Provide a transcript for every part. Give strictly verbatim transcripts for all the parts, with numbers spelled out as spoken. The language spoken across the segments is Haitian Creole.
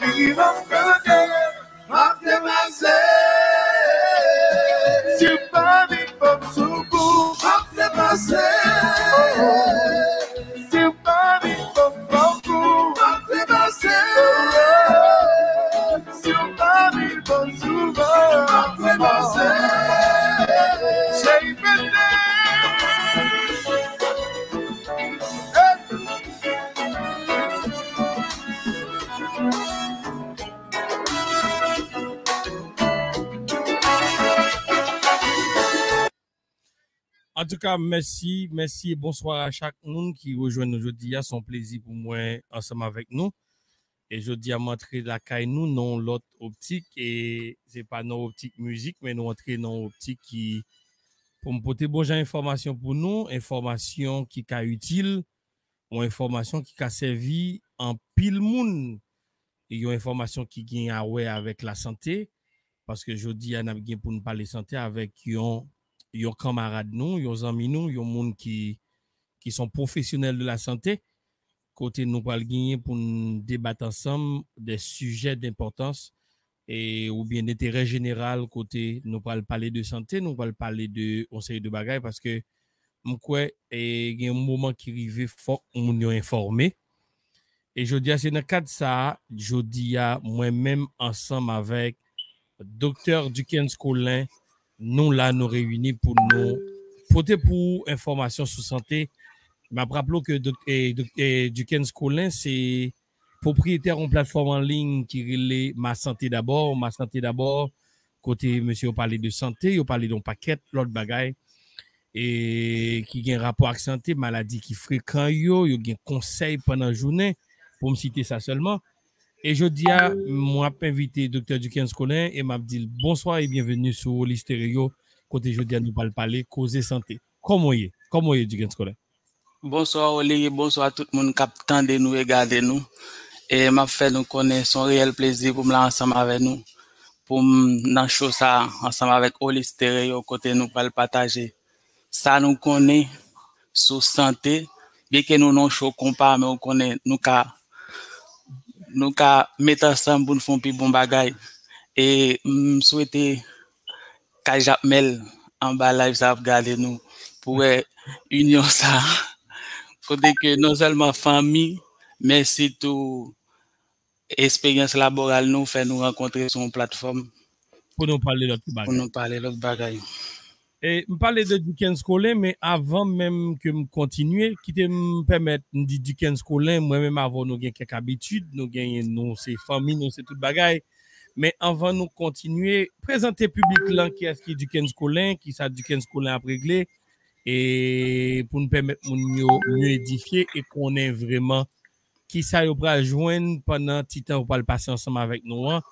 Ki m ap kante, m ap deplase. Si w pa vin fòk sou kou, m ap deplase. Si w pa vin fòk, fòk kou, m ap deplase. Si w pa vin fòk souvan, m ap deplase. Cheri, pete. Hey! Antouka, mèsi, mèsi e bonswa a chak moun ki rejwenn nou jodi a. Se yon plezi pou mwen ansanm avèk nou. E jodi a, m antre lakay nou nan yon lòt optik. E se pa nan optik mizik, men nou antre nan yon optik ki, pou m pote bon jan enfòmasyon pou nou, enfòmasyon ki ka itil, yon enfòmasyon ki ka sèvi anpil moun, e yon enfòmasyon ki gen a wè avèk lasante, paske jodi a, n ap gen pou n pale sante avèk yon, yon kanmarad nou, yon zanmi nou, yon moun ki, ki se yon pwofesyonèl de lasante, kote nou pral genyen pou n debat ansanm de sijè denpòtans e, oubyen denterè jeneral, kote nou pral pale de sante, nou pral pale de yon seri de bagay, paske m kwè, e, gen yon moman ki rive, fòk moun yo enfòme. E jodi a, se nan kad sa a, jodi a, mwen menm ansanm avèk Doktè Duckens Colin, nou la, nou reyini pou nou pote pou ou enfòmasyon sou sante. M ap raple w ke Dok-, e, Dok-, e, Duckens Colin, se pwopriyetè yon platfòm an liy ki rele Ma Santé D'abord. Ma Santé D'abord, kote mesye yo pale de sante, yo pale de yon pakèt lòt bagay, e ki gen rapò ak sante, maladi ki frekan yo, yo gen konsèy pandan jounen, pou m site sa sèlman. E jodi a, mwen ap envite Doktè Duckens Colin e m ap di l bonswa e byenveni sou Oli Stereo, kote jodi a nou pral pale koze sante. Kòman w ye? Kòman w ye, Duckens Colin? Bonswa, Oli, e bonswa tout moun k ap tande nou e gade nou. E m ap fè nou konnen se yon reyèl plezi pou m la ansanm avè nou, pou m nan show sa a, ansanm avèk Oli Stereo, kote nou pral pataje sa nou konnen sou sante. Byenke nou nan yon show konpa, men ou konnen nou ka, nou ka met ansanm pou n fè yon pi bon bagay. E m swete Kay Jakmèl anba live sa ap gade nou pou wè inyon sa. Kote ke non sèlman fanmi, men sitou esperyans laboral nou fè nou rankontre sou yon platfòm Pou nou pale lòt pou bagay. Nou pale lòt bagay. E, m pale de Duckens Colin, men avan menm ke m kontinye, kite m pèmèt m di Duckens Colin, mwen menm avè w nou gen kèk abitid, nou genyen, nou se fanmi, nou se tout bagay. Men anvan nou kontinye, prezante piblik lan kiyès ki Duckens Colin, kisa Duckens Colin ap regle, e pou n pèmèt moun yo mye edifye e konnen vrèman kisa yo pral jwenn pandan ti tan yo pral pase ansanm avèk nou an,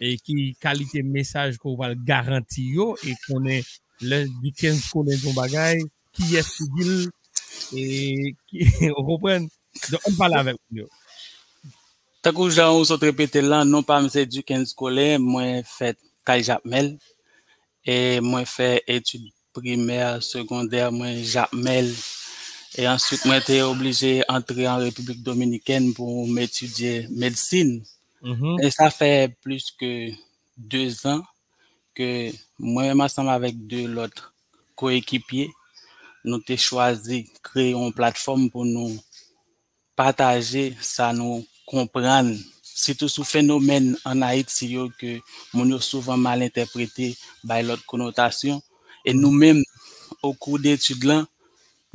e ki kalite mesaj ke w pral garanti yo, e konnen lè Duckens Colin di yon bagay, kiyès ki di l, e ki, ou konprann? Donk, ann pale avèk moun yo. Tankou jan ou sot repete l lan, non pa m se Duckens Colin, mwen fèt Kay Jakmèl, e mwen fè etid primè, segondè mwen Jakmèl, e answit mwen te oblije antre an Repiblik Dominikèn pou m etidye medsin. Mhm. E sa fè plis ke de zan ke mwen menm ansanm avèk de lòt koekipye, nou te chwazi kreye yon platfòm pou nou pataje sa nou konprann, sitou sou fenomèn ann Ayiti yo ke moun yo souvan mal entèprete, bay lòt konotasyon. E nou menm, okou de etid lan,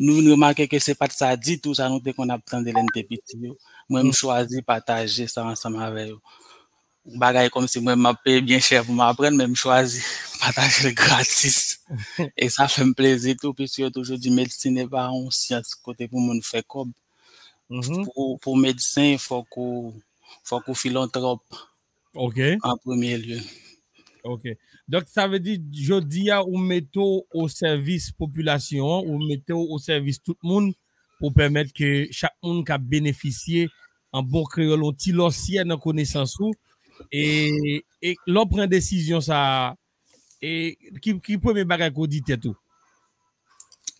nou vin remake ke se pa t sa ditou sa nou te konn ap tande lè n te piti yo. Mwen, m chwazi pataje sa ansanm avè yo. Bagay kòmsi mwen, m ap peye byen chè pou m aprann, men m chwazi pataje l gratis. E sa fè m plezi tou, piske yo toujou di medsin e pa yon syans kote pou moun fè kòb. Mhm. Pou, pou medsen, fòk ou, fòk ou filantwòp. Ok. An premye lye. Ok. Donk, sa vle di, jodi a, ou mete w o sèvis popilasyon an, ou mete w o sèvis tout moun pou pèmèt ke chak moun ka benefisye, an bon kreyòl, yon ti lòsyè nan konesans ou. E, e lè w pran desizyon sa a, e ki, ki premye bagay ke w di tèt ou?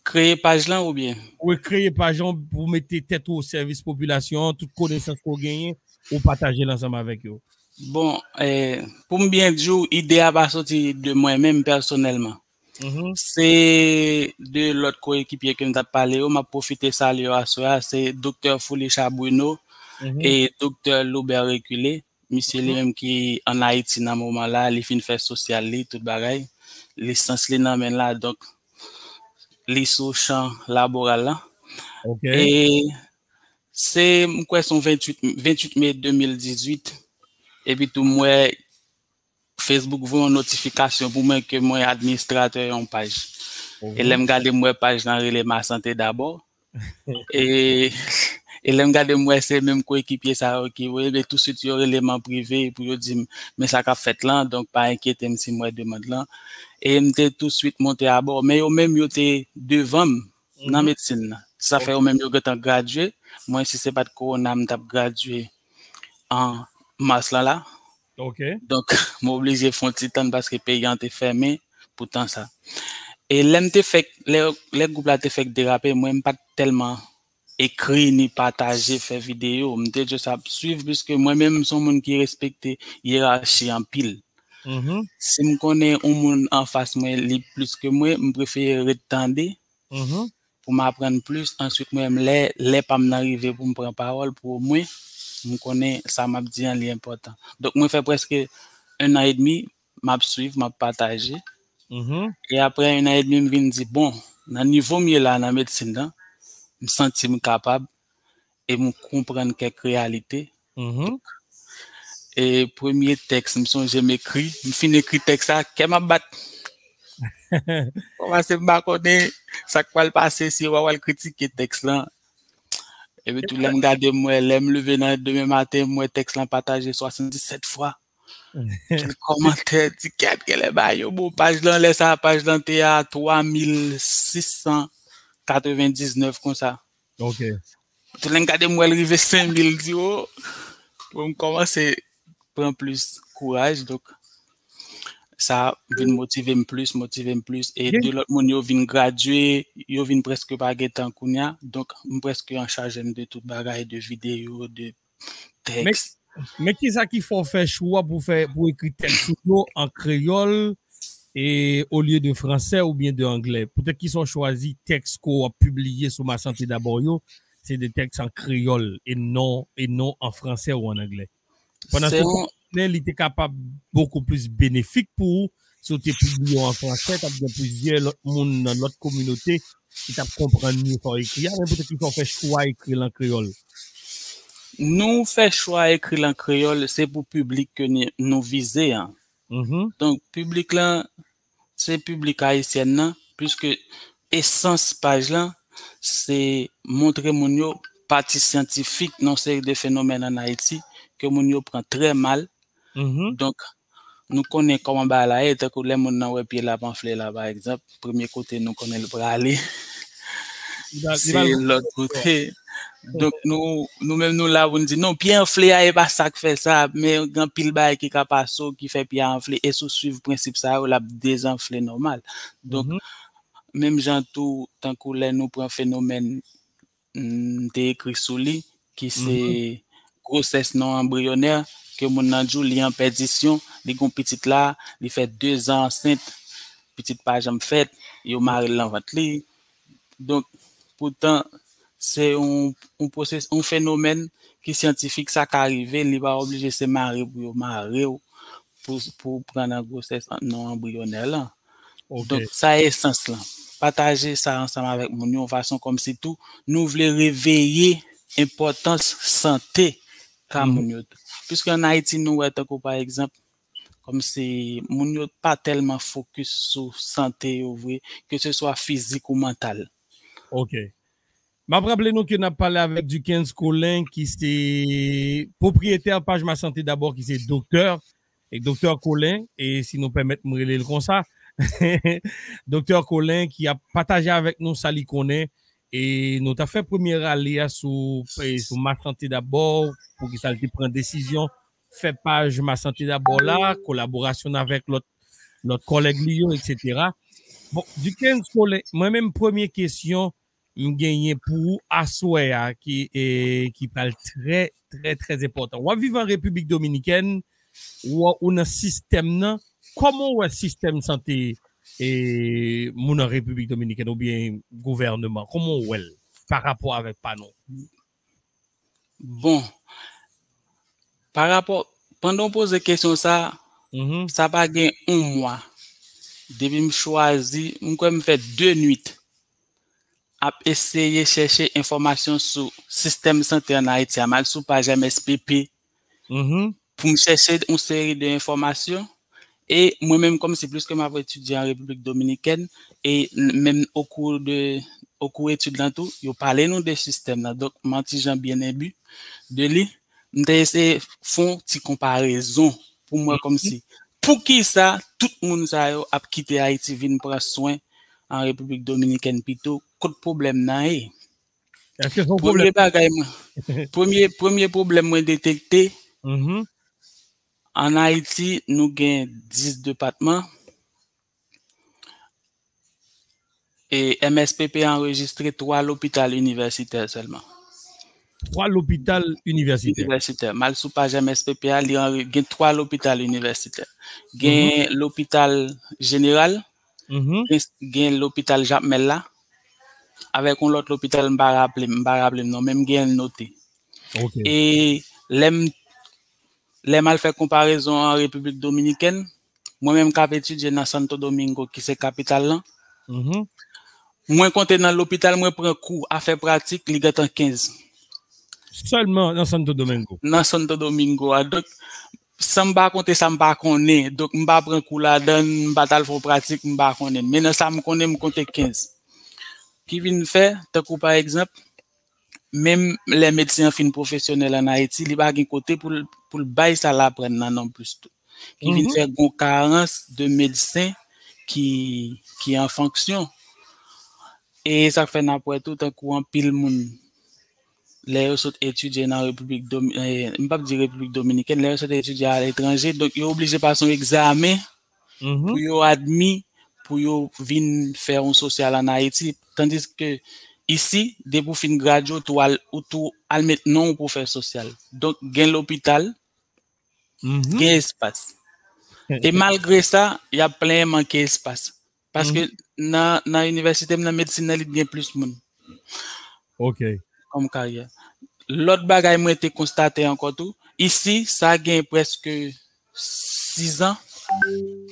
Kreye paj lan oubyen? Wi, kreye paj lan pou mete tèt ou o sèvis popilasyon an, tout konesans ke w genyen, ou pataje l ansanm avèk yo? Bon, eh, pou m byen di w, ide a pa soti de mwen menm pèsonèlman. Se de lòt koekipye ke m t ap pale yo, m ap pwofite salye yo aswè a, se Doktè Foulicha Bruno e Doktè Loubert Reculé. Misye li menm ki ann Ayiti nan moman la, li fin fè sosyal li, tout bagay. Lisans li nan men l la, donk li sou chan laboral la. E se, m kwè se yon venntuit, venntuit me de mil dizuit. Epi tou, m wè Facebook voye yon notifikasyon pou mwen ke mwen administratè yon paj. E lè m gade, m wè paj lan rele Ma Santé D'abord. E, e lè m gade, m wè se menm koekipye sa yo ki voye, men touswit yo rele m an prive pou yo di m, men sa k ap fèt lan, donk pa enkyete m si m wè demann lan. E m te touswit monte abò, men yo menm yo te devan m nan medsin nan. Sa fè yo menm yo gentan gradye. Mwen, si se pa t kowona, m t ap gradye an mas lan la. Donk, m oblije fè yon ti tann paske peyi an te fèmen pou tan sa. E lè m te fèk, lè, lè gwoup la te fèk derape, mwen, m pa t tèlman ekri ni pataje, fè videyo. M te just ap swiv, piske mwen menm, m se yon moun ki respekte yerachi anpil. Si m konnen yon moun anfas mwen, li plis ke mwen, m prefere ret tande pou m aprann plis. Answit, mwen menm, lè, lè pa m nan rive pou m pran pawòl, pou omwen, m konnen sa m ap di an, li enpòtan. Donk, mwen fè prèske en an edmi, m ap swiv, m ap pataje. E apre en an edmi, m vin di, bon, nan nivo m ye la nan medsin nan, m santi m kapab e m konprann kèk reyalite. E premye tèks, m sonje m ekri, m fin ekri tèks la, kè m ap bat. Kòmanse m pa konnen sa k pral pase, si yo pa pral kritike tèks lan. Epi tou, lè m gade, m wè, lè m leve nan demen maten, m wè tèks lan pataje swasanndisèt fwa. Kèk kòmantè, ti kèt, genlè ba yo bon. Paj lan, lè sa, paj lan te a twa mil sis san katrevendiznèf konsa. Tou lè m gade, m wè l rive senk mil, di, o, bon, m kòmanse pran plis kouraj. Donk, sa vin motive m plis, motive m plis. E de lòt moun yo vin gradye, yo vin prèske pa gen tan kounye a. Donk, m prèske an chaje m de tout bagay, de videyo, de tèks. Men kisa ki fè w fè chwa pou fè, pou ekri tèks ou yo an kreyòl e olye de fransè oubyen de anglè? Poutèt kisa w chwazi tèks ke w ap pibliye sou Ma Santé D'abord yo, se de tèks an kreyòl e non, e non an fransè ou an anglè? Pandan se tan, li te kapab bokou plis benefik pou ou si w te pibliye yo an fransè, t ap gen plizyè lòt moun nan lòt kominote ki t ap konprann mye sa w ekri a, men poutèt kisa w fè chwa ekri l an kreyòl? Nou fè chwa ekri l an kreyòl, se pou piblik ke nou vize an. Donk, piblik lan, se piblik ayisyèn nan, piske esans paj lan, se montre moun yo pati syantifik nan yon seri de fenomèn ann Ayiti ke moun yo pran trè mal. Donk, nou konnen kòman bagay la ye, tankou lè moun nan wè pye l ap anfle la, pa egzanp, premye kote nou konnen l prale, se lòt kote. Donk, nou, nou menm nou la pou n di, non, pye anfle a, e pa sa k fè sa, men gen anpil bagay ki ka pase w ki fè pye a anfle, e si w swiv prensip sa yo, l ap dezanfle nòmal. Donk, menm jan tou, tankou lè nou pran fenomèn m te ekri sou li, ki se gwosès non anbriyonè, ke moun nan di w li an pèdisyon, li gen yon pitit la, li fè dezan ansent, pitit pa janm fèt, yo mare l nan vant li. Donk, poutan, se yon, yon pwosès, yon fenomèn ki syantifik, sa ka rive, li pa oblije se mare pou yo mare w, pou, pou w pran nan gwosès non anbriyonè lan. Donk, sa esans lan. Pataje sa ansanm avèk moun yo, yon fason kòmsi tou nou vle reveye enpòtans sante ka moun yo tou. Piske ann Ayiti, nou wè tankou pa egzanp, kòmsi moun yo pa tèlman fokis sou sante yo vre, ke se swa fizik ou mantal. Ok. M ap raple nou ke n ap pale avèk Duckens Colin, ki se pwopriyetè paj Ma Santé D'abord, ki se doktè, e doktè Colin, e si nou pèmèt m rele l konsa, doktè Colin ki ap pataje avèk nou sa li konnen, e nou t ap fè premye rale a sou, e sou Ma Santé D'abord, poukisa l te pran desizyon fè paj Ma Santé D'abord la, kolaborasyon n avèk lòt, lòt kòlèg li yo, etsetera. Bon, Duckens Colin, mwen menm premye kesyon, m genyen pou ou aswè a ki, e, ki pral trè, trè, trè enpòtan. W ap viv an Repiblik Dominikèn, ou, ou nan sistèm nan. Kòman w wè sistèm sante, e, moun an Repiblik Dominikèn oubyen gouvènman? Kòman w wè l pa rapò avèk pa nou? Bon, pa rapò, pandan w poze kesyon sa, Mhm. sa pa gen yon mwa. Depi m chwazi, m kwè m fè de nwit ap eseye chèche enfòmasyon sou sistèm sante ann Ayiti a. M al sou paj M S P P Mhm. pou m chèche yon seri de enfòmasyon. E mwen menm, kòmsi pliske m ap etidye an Repiblik Dominikèn, e menm okou de, okou etid lan tou, yo pale nou de sistèm nan. Donk, m an ti jan byen enbi de li. M te eseye fè yon ti konparezon pou m wè kòmsi poukisa tout moun sa yo ap kite Ayiti vin pran swen an Repiblik Dominikèn pito, kot pwoblèm nan ye. Èske se yon Premye pwoblèm? bagay mwen, premye, premye pwoblèm mwen detekte, Mhm. ann Ayiti, nou gen dis depatman. E M S P P anrejistre twa lopital inivèsitè sèlman. Twa lopital inivèsitè. Inivèsitè. M al sou paj M S P P a, li anre-, gen twa lopital inivèsitè. Gen lopital jeneral, Mhm. gen, gen lopital Jakmèl la, avèk yon lòt lopital, m pa raple, m pa raple m non, men m gen l note. Ok. E lè m, lè m al fè konparezon an Repiblik Dominikèn, mwen menm k ap etidye nan Santo Domingo, ki se kapital lan, Mhm. mwen konte nan lopital, mwen pran kou afè pratik, li gentan kenz. Sèlman nan Santo Domingo. Nan Santo Domingo a. Donk, san m pa konte sa m pa konnen, donk m pa pran kou ladan l, m pa t al fè yon pratik, m pa konnen. Men nan sa m konnen, m konte kenz. Ki vin fè, tankou pa egzanp, menm lè medsen an fin pwofesyonèl ann Ayiti, li pa gen kote pou l, pou l bay sa l aprann nan non plis tou. Ki vin Mhm. fè gon karans de medsen ki, ki an fonksyon. E sa k fè n ap wè tou, tankou anpil moun, lè yo sot etidye nan Repiblik Domi-, eh, m p ap di Repiblik Dominikèn, lè yo sot etidye aletranje, donk yo oblije pase yon egzamen Mhm. pou yo admi, pou yo vin fè yon sosyal ann Ayiti. Tandiske isi, depi w fin gradye, w tou al, ou tou al met non w pou fè sosyal. Donk, gen lopital, Mhm. gen espas. E malgre sa, y ap plenyen manke espas. Paske nan, nan inivèsite m nan, medsin nan, li t gen plis moun Ok. kòm karyè. Lòt bagay mwen te konstate ankò tou, isi, sa gen prèske sizan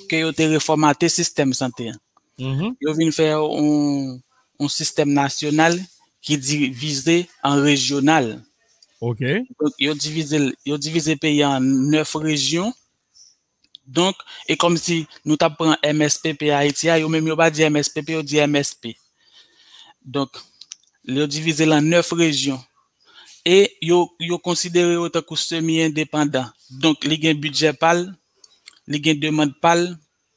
ke yo te refòmate sistèm sante an. Mhm. Yo vin fè yon, yon sistèm nasyonal ki divize an rejyonal. Ok. Donk, yo divize l, yo divize peyi an nèf rejyon. Donk, e kòmsi nou t ap pran M S P P Ayiti a, yo menm yo pa di M S P P, yo di M S P. Donk, yo divize l an nèf rejyon. E yo, yo konsidere yo tankou semi endepandan. Donk, li gen bidjè pa l, li gen demann pa l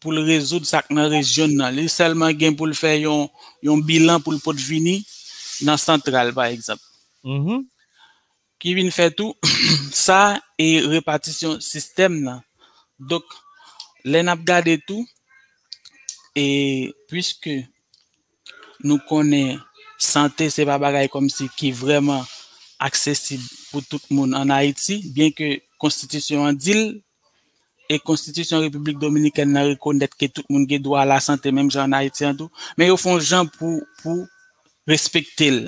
pou l rezoud sa k nan rejyon nan. Li sèlman gen pou l fè yon, yon bilan pou l pot vini nan santral, pa egzanp. Mhm. Ki vin fè tou, sa e repatisyon sistèm nan. Donk, lè n ap gade tou, e piske nou konnen sante se pa bagay kòmsi ki vrèman aksesib pou tout moun ann Ayiti, byenke konstitisyon an di l, e konstitisyon Repiblik Dominikèn nan rekonèt ke tout moun gen dwa a la sante, menm jan ann Ayiti an tou, men yo fè yon jan pou, pou respekte l.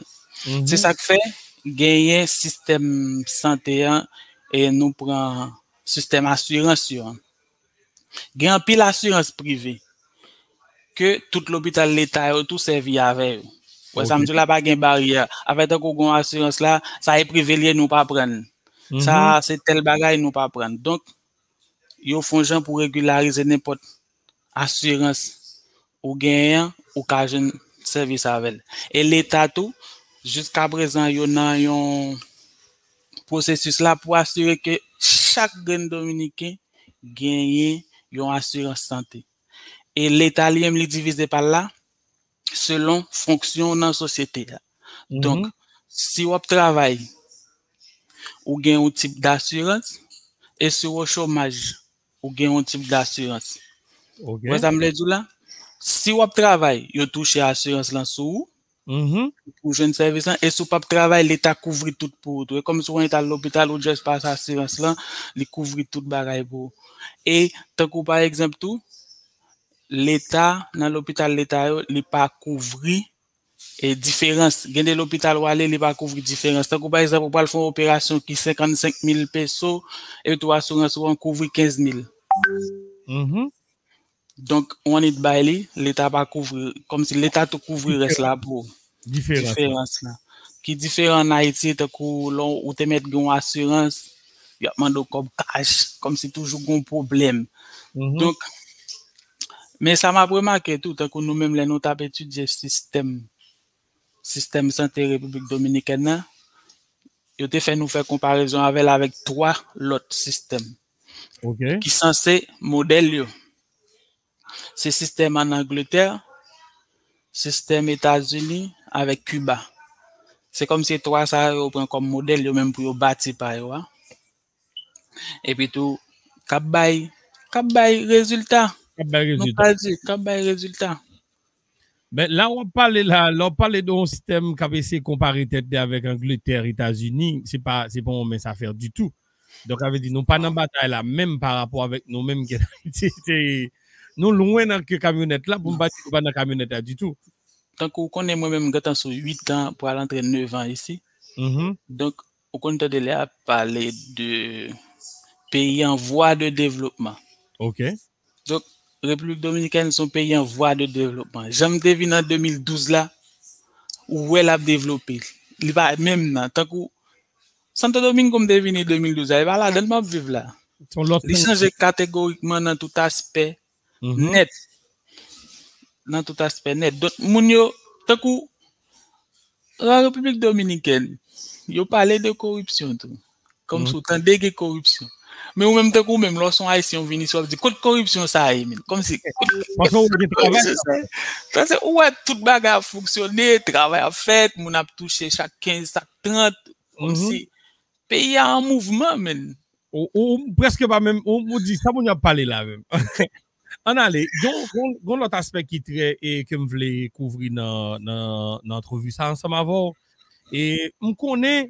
Mhm. Se sa k fè genyen sistèm sante an, e nou pran sistèm asirans yo an. Gen anpil asirans prive ke tout lopital leta yo tou sèvi avè yo. Wè sa m Ok. di w la, pa gen baryè. Afè tankou gon asirans la, sa e prive l ye, nou pa pran l. Sa Mhm. se tèl bagay, nou pa pran l. Donk, yo fè yon jan pou regilarize nenpòt asirans ou genyen an, ou ka jwenn sèvis avè l. E leta tou, jiskaprezan, yo nan yon pwosesis la pou asire ke chak grenn Dominiken genyen yon asirans sante. E leta li menm, li divize pa l la selon fonksyon w nan sosyete a. Donk, Mhm. si w ap travay, ou gen yon tip dasirans, e si w o chomaj, ou gen yon tip dasirans. Ok. Wè sa m vle di w la? Si w ap travay, yo touche asirans lan sou ou. Mhm. Pou jwenn sèvis lan. E si w p ap travay, Leta kouvri tout pou ou tou. E kòm si w annik al lopital, ou just pase asirans lan, li kouvri tout bagay pou ou. E tankou pa egzanp tou, Leta, nan lopital Leta yo, li pa kouvri e diferans. Gen de lopital w ale, li pa kouvri diferans. Tankou pa egzanp, ou pral fè yon operasyon ki senkannsenk mil peso, epi tou asirans ou an kouvri kenz mil. Mhm. Donk, w annik bay li, Leta pa kouvri, kòmsi Leta tou kouvri rès la pou ou. Diferans. Diferans la. Ki diferan an Ayiti, tankou lè ou te mèt gen yon asirans, y ap mande w kòb kach, kòmsi toujou gen yon pwoblèm. Mhm. Donk, men sa m ap remake tou, tankou nou menm lè nou t ap etidye sistèm, sistèm sante Repiblik Dominikèn nan, yo te fè nou fè konparezon avè l avèk twa lòt sistèm Ok. ki sanse modèl yo. Se sistèm ann Angletè, sistèm Etazini avèk Kiba. Se kòmsi twa sa yo pran kòm modèl yo menm pou yo bati pa yo a. Epi tou, k ap bay, k ap bay rezilta. K ap bay Nou rezilta. pa di, k ap bay rezilta. Men la w ap pale la, lè w ap pale de yon sistèm k ap eseye konpare tèt li avèk Angletè, Etazini, se pa, se pa yon mens afè ditou. Donk, sa vle di, nou pa nan batay la, menm pa rapò avèk nou menm ki se, se, nou lwen nan ke kamyonèt la, pou m pa di nou pa nan kamyonèt la ditou. Tankou w konnen mwen menm, m gentan sou uit an, pral antre nèf an isi. Mhm. Donk, ou konn tande lè y ap pale de peyi an vwa de devlopman. Ok. Donk, Repiblik Dominikèn se yon peyi an vwa de devlopman. Jan m te vin an de mil douz la, ou wè l ap devlope. Li pa menm nan. Tankou Santo Domingo m te vini de mil douz la, e pa ladan l m ap viv la. Se yon lòt Li chanje kategorikman nan tout aspè Mhm. nèt. Nan tout aspè nèt. Donk, moun yo, tankou, nan Repiblik Dominikèn, yo pale de koripsyon tou. Kòmsi Mhm. ou tande gen koripsyon. Men ou menm, tankou ou menm, lè w se yon Ayisyen, ou vini isit, w ap di, "Kot koripsyon sa a ye, men?" Kòmsi, Paske ou gen travay. koripsyon sa a ye. Paske ou wè tout bagay ap fonksyone, travay ap fèt, moun ap touche chak kenz, chak trant, kòmsi peyi a an mouvman, men. Ou, ou, ou prèske pa menm, ou, ou di, sa moun yo ap pale la menm. Ann ale, gon, gon, gon lòt aspè ki trè, e ke m vle kouvri nan, nan, nan antrevi sa ansanm avè w. E m konnen,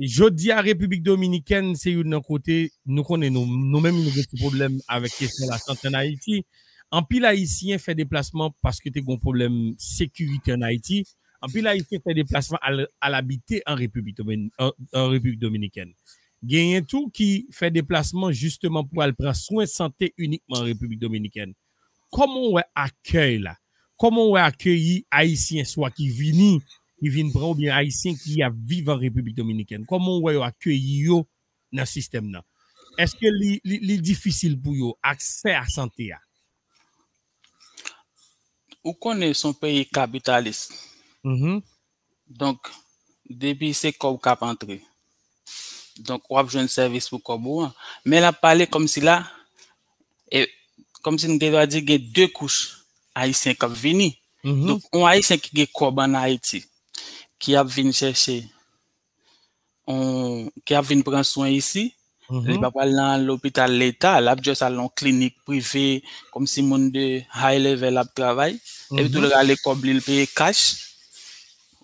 jodi a, Repiblik Dominikèn, se youn nan kote, nou konnen nou, nou menm, nou gen ti pwoblèm avèk kesyon lasante ann Ayiti. Anpil Ayisyen fè deplasman paske te gon pwoblèm sekirite ann Ayiti. Anpil Ayisyen fè deplasman al, al abite an Repiblik Domin-, an, an Repiblik Dominikèn. Genyen tou ki fè deplasman jisteman pou al pran swen sante inikman an Repiblik Dominikèn. Kòman w wè akèy la? Kòman w wè akeyi Ayisyen swa ki vini, ki vin pran oubyen Ayisyen ki ap viv an Repiblik Dominikèn? Kòman w wè yo akeyi yo nan sistèm nan? Èske li, li, li difisil pou yo aksè a sante a? Ou konnen se yon peyi kapitalis. Mhm. Donk, depi se kòb k ap antre. Donk, w ap jwenn sèvis pou kòb ou an. Men l ap pale kòmsi la, e, kòmsi n te dwa di gen de kouch Ayisyen k ap vini. Mhm. Donk, yon Ayisyen ki gen kòb ann Ayiti, ki ap vin chèche, yon, ki ap vin pran swen isi, li Mhm. pa pral nan lopital leta, l ap just al nan yon klinik prive, kòmsi moun de high level ap travay. Epi tou Mhm. l rale kòb li, l peye cash,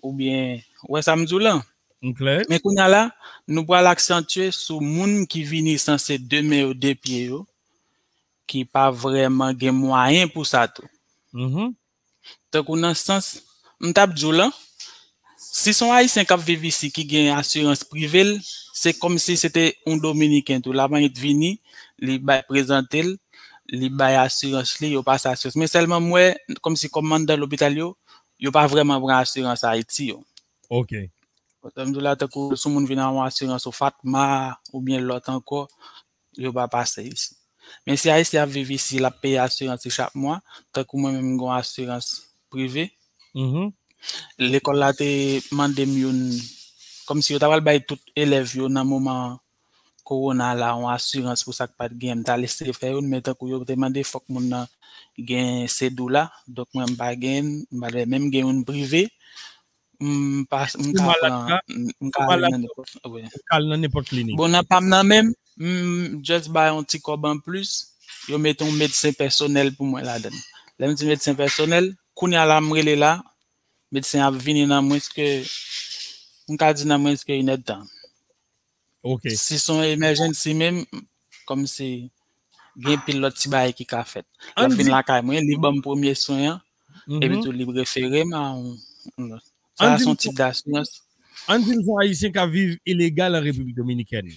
oubyen, ou wè sa m di w lan? M klè. Men kounye a la, nou pral aksantye sou moun ki vini sanse de men yo, de pye yo, ki pa vrèman gen mwayen pou sa tou. Mhm. Tankou nan sans, m t ap di w lan, si se yon Ayisyen k ap viv isi ki gen asirans prive l, se kòmsi se te yon Dominiken tou. L ap annik vini, li bay, prezante l, li bay asirans li, yo pase asirans. Men sèlman m wè, kòmsi kòm m anndan lopital yo, yo pa vrèman pran asirans Ayiti yo. Ok. Sa m di w la, tankou si yon moun vin ak yon asirans OFATMA oubyen lòt ankò, yo pa pase isi. Men si Ayisyen ap viv isi, l ap peye asirans li chak mwa, tankou mwen menm, m gen yon asirans prive. Mhm. Lekòl la te mande m youn, kòmsi yo ta pral bay tout elèv yo nan moman kowona la, yon asirans pou sa k pa t gen. M t al eseye fè youn, men tankou yo te mande fòk moun nan gen sedou la, donk mwen m pa gen, m pa t fè, men m gen youn prive, m pa, m Ou ka malad pran, la? m m Ou ka ale malad nan la? nenpòt, wi. Ou ka al nan nenpòt klinik. Bon, nan pa m nan menm, m just bay yon ti kòb anplis, yo mete yon medsen pèsonèl pou mwen ladan l. Lè m di medsen pèsonèl, kounye a la m rele la, medsen ap vini nan mwens ke, m ka di nan mwens ke inèdtan. Ok. Si se yon emergency menm, kòmsi gen pil lòt ti bagay ki ka fèt. L ap vin lakay mwen, li ban m premye swen an, epi tou li refere m a yon, yon lòt. Sa se yon tip dasirans. Ann di m se yon Ayisyen k ap viv ilegal an Repiblik Dominikèn.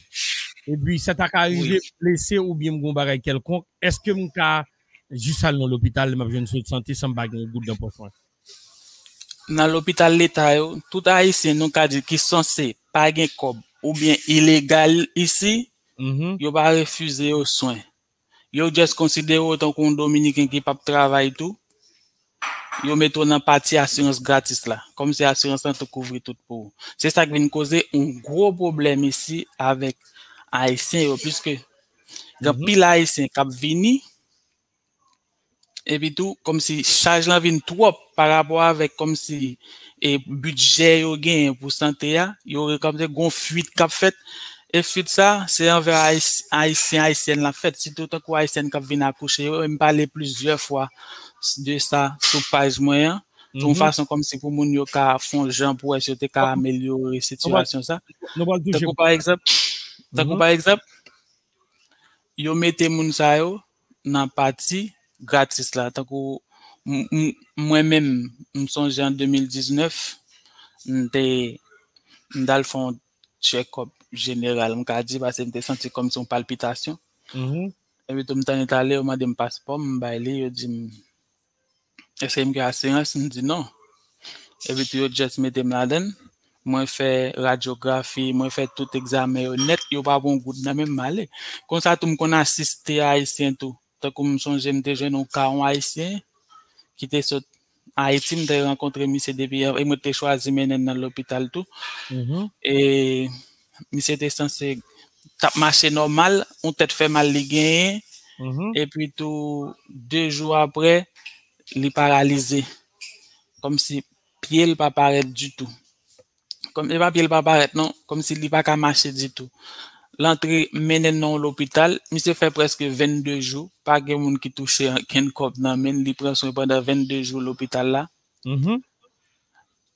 Epi sa ta ka rive m blese oubyen m gen yon bagay kèlkonk, èske m ka jis al nan lopital, m ap jwenn swen sante san m pa gen yon goud nan pòch mwen? Nan lopital leta yo, tout Ayisyen nou ka di ki sanse pa gen kòb oubyen ilegal isi, yo pa refize yo swen. Yo just konsidere w tankou yon Dominiken ki p ap travay tou. Yo mete w nan pati asirans gratis la. Kòmsi asirans lan tou kouvri tout pou ou. Se sa k vin koze yon gwo pwoblèm isi avèk Ayisyen yo, piske gen anpil Ayisyen k ap vini, epi tou, kòmsi chaj lan vin twòp pa rapò avèk kòmsi e bidjè yo genyen pou sante a, yo rekòmsi gon fuit k ap fèt. E fuit sa, se anvè Ayis- Ayisyen, Ayisyèn l ap fèt, sitou tankou Ayisyèn k ap vin akouche yo. E m pale plizyè fwa de sa sou paj mwen an, yon fason kòmsi pou moun yo ka fè yon jan pou wè si yo te ka amelyore sitiyasyon sa. Nou pral touche. Tankou pa egzanp, tankou pa egzanp, yo mete moun sa yo nan pati gratis la. Tankou m- m- mwen menm, m sonje an de mil diznèf, m te m t al fè yon check-up jeneral, m ka di, paske m te santi kòmsi yon palpitasyon. Epi tou m t annik ale, yo mande m paspò m, m bay li, yo di m, èske m gen asirans? M di non. Epi tou yo just mete m ladan l. Mwen fè radyografi, mwen fè tout egzamen yo nèt, yo pa pran yon goud nan men m, m ale. Konsa tou m konn asiste Ayisyen tou. Tankou m sonje m te jwenn yon ka yon Ayisyen ki te sot Ayiti, m te rankontre misye depi, e mwen te chwazi mennen l nan lopital tou. E misye te sanse t ap mache nòmal, yon tèt fè mal li genyen, epi tou de jou apre, li paralize. Kòmsi pye l pa parèt ditou. Kòm, e pa pye l pa parèt non, kòmsi li pa ka mache ditou. L antre, mennen l nan yon lopital, misye fè prèske vennde jou, pa gen moun ki touche ankenn kòb nan men l, li pran swen pandan vennde jou lopital la.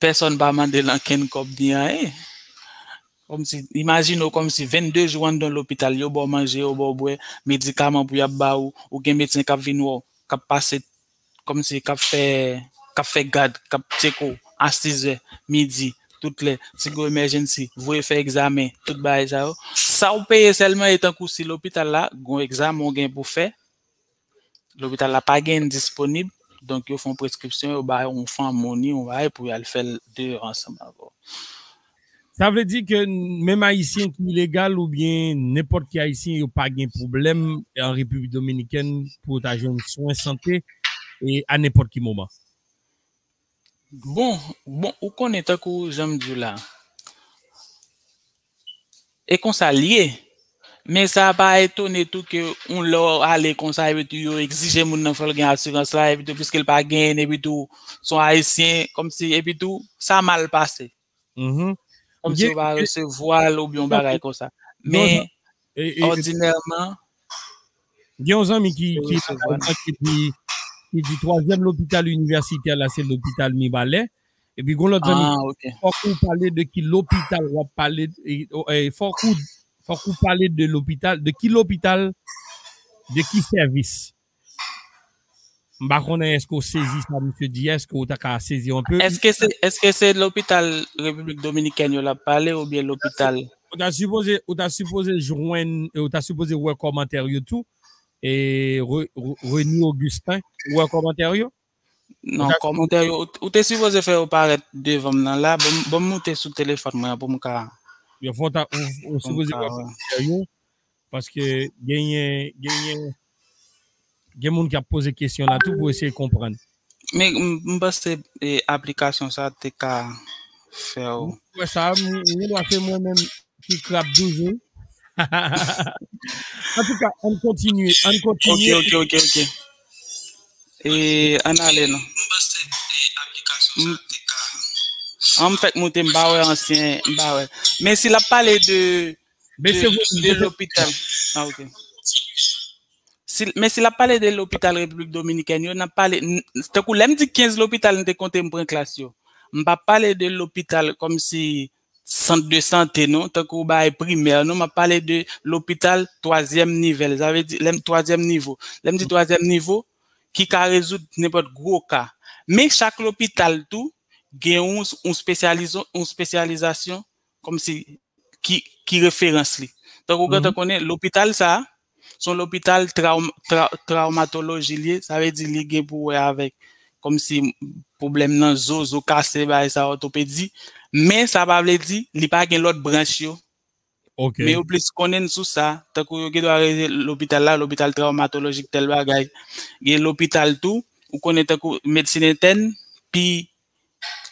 Pèsonn pa mande l ankenn kòb ni anyen. Kòmsi, imajine w kòmsi vennde jou anndan lopital, yo ba w manje, yo ba w bwè, medikaman pou y ap ba ou, ou gen medsen k ap vin wè w, k ap pase kòmsi k ap fè k ap fè gad, k ap tcheke w a sizè, midi, tout lè, ti gwo emergency, voye fè egzamen, tout bagay sa yo. Sa w peye sèlman e tankou si lopital la gon egzamen w gen pou fè, lopital la pa gen disponib, donk yo fè yon preskripsyon, yo ba w yon fanm ou ni yon bagay pou y al fè l deyò ansanm avè w. Sa vle di ke menm Ayisyen ki ilegal oubyen nenpòt ki Ayisyen, yo pa gen pwoblèm an Repiblik Dominikèn pou yo ta jwenn swen sante e a nenpòt ki moman? Bon, bon, ou konnen tankou jan m di w la. E konsa l ye. Men sa pa etone tou ke yon lè w ale konsa epi tou yo egzije moun nan fò l gen asirans la epi tou piske l pa genyen epi tou se yon Ayisyen kòmsi epi tou sa mal pase. Kòmsi yo pa resevwa l oubyen yon bagay konsa. Men òdinèman. Gen yon zanmi ki ki ki di ki di twazyèm lopital inivèsitè la se lopital Mibalè. Epi gon lòt zanmi ki di fòk ou pale de ki lopital w ap pale fòk ou fòk ou pale de lopital de ki lopital de ki sèvis. M pa konnen èske w sezi sa misye di a, èske w ta ka sezi anpe? Èske se èske se lopital Repiblik Dominikèn yo l ap pale oubyen lopital? Ou ta sipoze ou ta sipoze jwenn ou ta sipoze wè kòmantè yo tou e Reni Augustin ou wè kòmantè yo? Non, kòmantè yo ou te sipoze fè yo parèt devan m nan la, ban m moute sou telefòn mwen an pou m ka. Yon fwa ou sipoze wè kòmantè yo. Paske genyen genyen gen moun ki ap poze kesyon la tou pou eseye konprann. Men m panse aplikasyon sa te ka fè w. Wè sa, m gen dwa se mwen menm ki krab douz wi. Antouka, ann kontinye, ann kontinye. Ok, ok, ok, ok. E ann ale non. An m fèk moute, m pa wè ansyen, m pa wè. Men si l ap pale de de, de lopital. Ah, ok. Si, men si l ap pale de lopital Repiblik Dominikèn yo, n ap pale, tankou lè m di kenz lopital, m te konte m pran klas yo. M p ap pale de lopital kòmsi sant de sante non, tankou bagay primè non, m ap pale de lopital twazyèm nivèl, sa vle di lè m twazyèm nivo. Lè m di twazyèm nivo, ki ka rezoud nenpòt gwo ka. Men chak lopital tou gen yon, yon spesyalizo-, yon spesyalizasyon kòmsi ki, ki referans li. Tankou w gentan konnen lopital sa a, se yon lopital trawm-, tra-, trawmatoloji li ye, sa vle di li gen pou wè avèk kòmsi pwoblèm nan zo, zo kase, bagay sa, òtopedi. Men sa pa vle di li pa gen lòt branch yo. Men yo plis konnen sou sa, tankou yo gen dwa rele lopital la, lopital trawmatolojik tèl bagay. Gen lopital tou, ou konnen tankou medsin entèn, pi,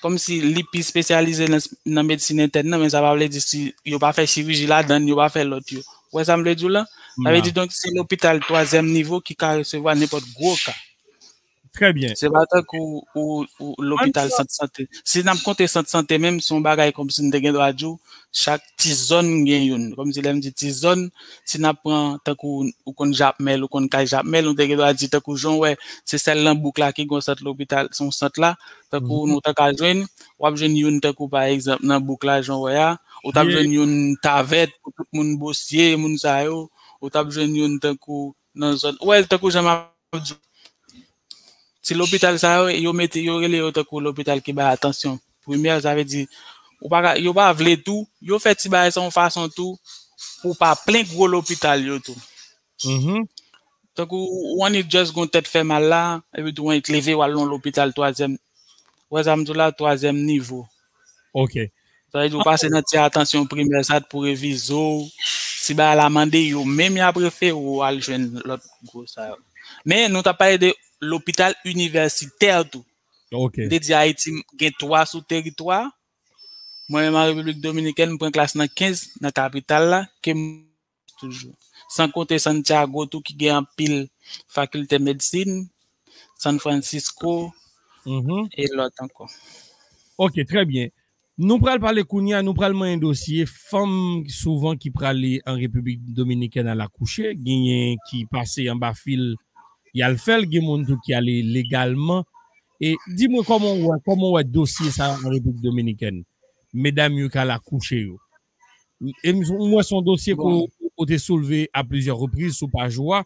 kòmsi li pi espesyalize nan, nan medsin entèn nan, men sa pa vle di si yo pa fè chiriji ladan l, yo pa fè lòt yo. Ou wè sa m vle di w la? Sa vle di donk se lopital twazyèm nivo ki ka resevwa nenpòt gwo ka. Trè byen. Se pa tankou ou, ou lopital sant sante. Si n ap konte sant sante menm, se yon bagay kòmsi n te gen dwa di w, chak ti zòn gen youn. Kòmsi lè m di ti zòn, si n ap pran tankou ou konn Jakmèl, ou konn kay Jakmèl, nou te gen dwa di tankou jan w wè, se sèl nan bouk la ki gen yon sant lopital, se yon sant la, tankou nou ta ka jwenn, w ap jwenn youn tankou pa egzanp nan bouk la jan w wè a, ou t ap jwenn youn Tavèt, pou tout moun Bosye, moun sa yo, ou t ap jwenn youn tankou nan zòn, ou wè tankou jan m ap di w, ti lopital sa yo, yo mete, yo rele yo tankou lopital ki bay atansyon primè, sa vle di, ou pa ka, yo pa vle tou, yo fè ti bagay sa yon fason tou, pou w pa plen gwo lopital yo tou. Tankou, w annik just gon tèt fè mal la, epi tou w annik leve w al nan lopital twazyèm, ou wè sa m di w la, twazyèm nivo. Sa vle di w pase nan ti atansyon primè sa pou revize w. Si bagay la mande yo, menm y ap refere w al jwenn lòt gwo sa yo. Men nou t ap pale de lopital inivèsitè tou. M te di Ayiti gen twa sou teritwa. Mwen menm an Repiblik Dominikèn, m pran klas nan kenz, nan kapital la, ke m toujou. San konte Santiago tou ki gen anpil fakilte medsin, San Francisco e lòt ankò. Ok, trè byen. Nou pral pale kounye a, nou pral manyen dosye fanm souvan ki prale an Repiblik Dominikèn al akouche, genyen ki pase anba fil y al fè l, gen moun tou ki ale legalman. E di mwen kòman w wè, kòman w wè dosye sa an Repiblik Dominikèn? Medam yo k al akouche yo. E m, m wè se yon dosye ke w, w te soulve a plizyè repriz sou paj ou a.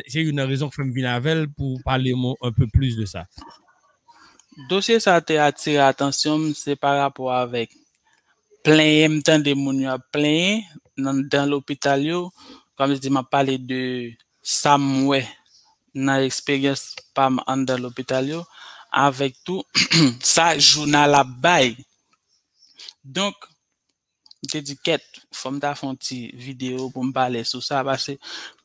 Se youn nan rezon k fè m vin avè l pou w pale m un peu plus de sa. Dosye sa a te atire atansyon m, se pa rapò avèk plenyen m tande moun yo ap plenyen nan, nan lopital yo. Kòm si m ap pale de sa m wè nan eksperyans pa m anndan lopital yo, avèk tou sa jounal ap bay. Donk, m te di kèt, fò m ta fè yon ti videyo pou m pale sou sa, paske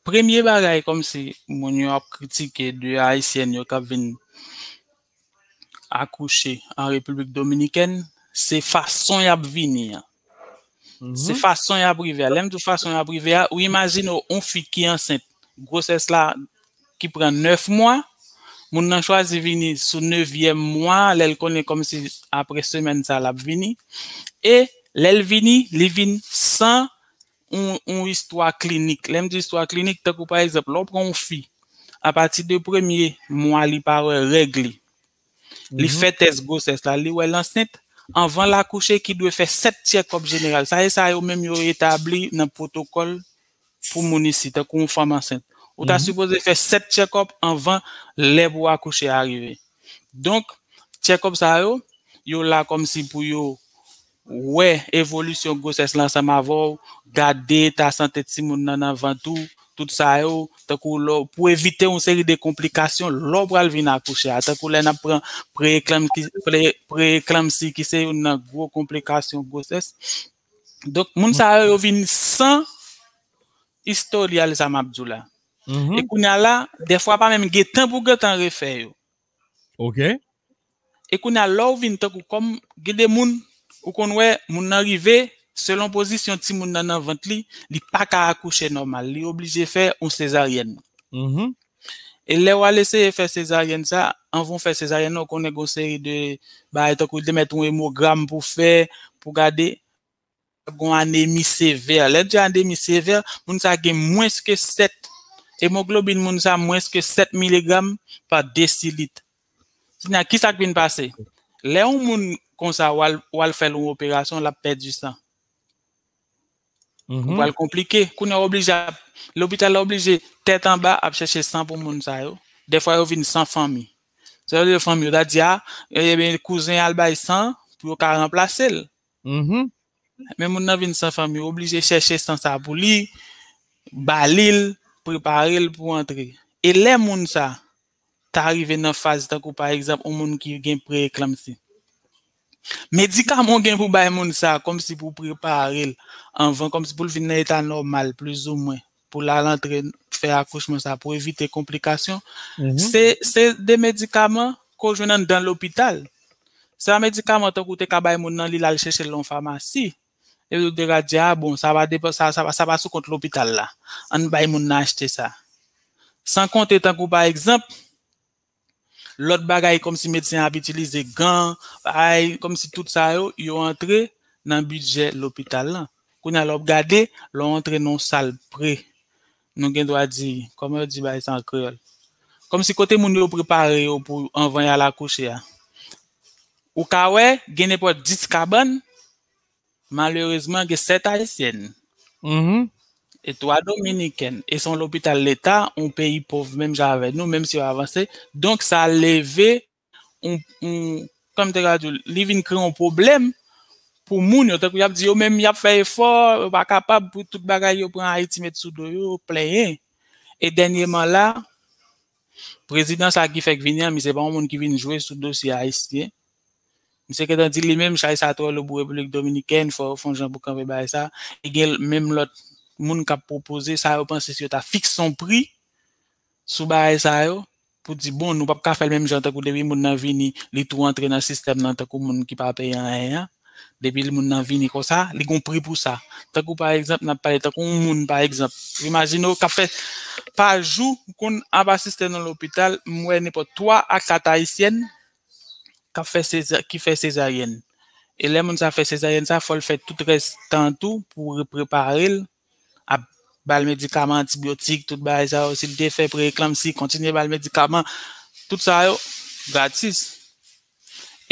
premye bagay kòmsi moun yo ap kritike de Ayisyèn yo k ap vin akouche an Repiblik Dominikèn, se fason y ap vini an. Se fason y ap rive a. Lè m di w fason y ap rive a, ou imajine w yon fi ki ansent, gwosès la ki pran nèf mwa, moun nan chwazi vini sou nevyèm mwa, lè l konnen kòmsi apre semèn sa l ap vini. E lè l vini, li vin san yon, yon istwa klinik. Lè m di istwa klinik, tankou pa egzanp, lè w pran yon fi, apati de premye mwa li pa wè règ li, li fè tès gwosès la, li wè l ansent, anvan l akouche ki dwe fè sèt tchèkòp jeneral. Sa e sa yo menm yo etabli nan pwotokòl pou moun isit, tankou yon fanm ansent. Ou ta sipoze fè sèt tchèkòp anvan lè pou w akouche a rive. Donk, tchèkòp sa yo, yo la kòmsi pou yo wè evolisyon gwosès la ansanm avè w, gade eta sante timoun nan nan vant ou, tout sa yo, tankou lè w, pou evite yon seri de konplikasyon lè w pral vin akouche a, tankou lè n ap pran pre-eklanm-, pre-, pre-eklanmsi ki se youn nan gwo konplikasyon gwosès. Donk, moun sa yo, yo vin san istoryal sa m ap di w la. E kounye a la, dèfwa pa menm gen tan pou gentan refè yo. Ok. E kounye a, lè w vin tankou kòm, gen de moun, ou konn wè, moun nan rive, selon pozisyon timoun nan nan vant li, li pa ka akouche nòmal, li oblije fè yon sezaryèn. E lè w al eseye fè sezaryèn sa, anvan w fè sezaryèn nan, ou konnen gen yon seri de bagay, tankou te mèt yon emogram pou fè, pou gade, gon anemi sevè. Lè n di anemi sevè, moun sa gen mwens ke sèt, emoglobin moun sa mwens ke sèt miligram pa desilit. Kounye a, kisa k vin pase? Lè yon moun konsa, w al, w al fè l yon operasyon, l ap pèdi san. Ou pral konplike. Kounye a w oblije ap, lopital la oblije tèt anba ap chèche san pou moun sa yo. Dèfwa yo vin san fanmi. Sa vle di fanmi yo ta di, a, ebyen, kouzen al bay san pou yo ka ranplase l. Men moun nan vin san fanmi, oblije chèche san sa pou li, ba li l, prepare l pou antre. E lè moun sa ta rive nan faz tankou pa egzanp yon moun ki gen pre-eklanpsi. Medikaman w gen pou bay moun sa kòmsi pou prepare l anvan, kòmsi pou l vin nan eta nòmal plizoumwen, pou l al antre fè akouchman sa pou evite konplikasyon. Se, se de medikaman ke w jwenn anndan lopital. Se pa medikaman tankou w te ka bay moun nan li l al chèche l nan yon famasi. Epi w te ka di, a bon, sa pa depan, sa, sa, pa- sa pa sou kont lopital la. Ann bay moun nan achte sa. San konte tankou pa egzanp, lòt bagay kòmsi medsen ap itilize gan, bagay kòmsi tout sa yo, yo antre nan bidjè lopital lan. Kounye a lè w ap gade, lè w antre nan yon sal pre, nou gen dwa di, kòman yo di bagay sa an kreyòl? Kòmsi kote moun yo prepare yo pou anvan y al akouche a. Ou ka wè, gen nenpòt dis kabann, malerezman, gen sèt ayisyèn e twa dominikèn. E se yon lopital leta, yon peyi pòv menm jan avè nou, menm si yo avanse. Donk, sa leve yon, yon, kòm te ka di w, li vin kreye yon pwoblèm pou moun yo. Tankou y ap di yo menm y ap fè efò, yo pa kapab pou tout bagay yo pran Ayiti met sou do yo, yo plenyen. E dènyèman la, prezidan sa ki fèk vini an, misye pa yon moun ki vin jwe sou dosye ayisyen. Misye gentan di li menm, chay sa twò lou pou Repiblik Dominikèn, fò yo fè yon jan pou kanpe bagay sa. E gen menm lòt moun k ap pwopoze sa yo panse si yo ta fikse yon pri sou bagay sa yo, pou di, bon, nou p ap ka fè l menm jan tankou depi moun nan vini, li tou antre nan sistèm nan tankou moun ki pa peye anyen an. Depi moun nan vini konsa, li gon pri pou sa. Tankou pa egzanp, n ap pale tankou yon moun pa egzanp. Imajine w k ap fè pa jou, m konn ap asiste nan lopital, m wè nenpòt twa a kat ayisyèn k ap fè seza, ki fè sezaryèn. E lè moun sa fè sezaryèn sa, fò l fè tout rès tan tou pou reprepare l, ap ba l medikaman, antibyotik, tout bagay sa yo. Si l te fè pre-eklanpsi, kontinye ba l medikaman. Tout sa yo gratis.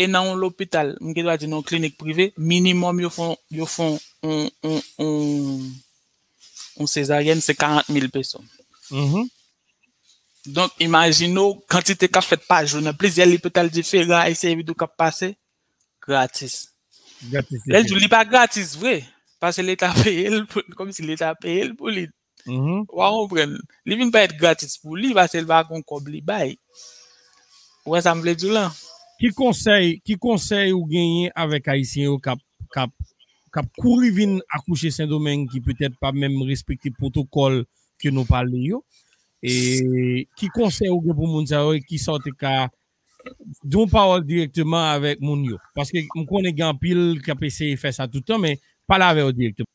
E nan yon lopital, m gen dwa di nan yon klinik prive, minimòm yo fè, yo fè yon, yon, yon, yon sezaryèn, se karant mil peso. Donk, imajine w kantite k ap fèt pa jou nan plizyè lopital diferan, ayisyen epi tou k ap pase gratis. Gratis. Lè l di w li pa gratis vre, paske leta peye l pou, kòmsi leta peye l pou li. W a konprann. Li vin parèt gratis pou li, paske l pa gon kòb li bay. Ou wè sa m vle di w lan? Ki konsèy, ki konsèy ou genyen avèk ayisyen yo k ap, k ap, k ap kouri vin akouche Sendomeng, ki petèt pa menm respekte pwotokòl ke nou pale yo? E ki konsèy ou gen pou moun sa yo, e kisa w te ka di yon pawòl dirèkteman avèk moun yo? Paske m konnen gen anpil k ap eseye fè sa tout tan, men pale avè yo dirèkteman.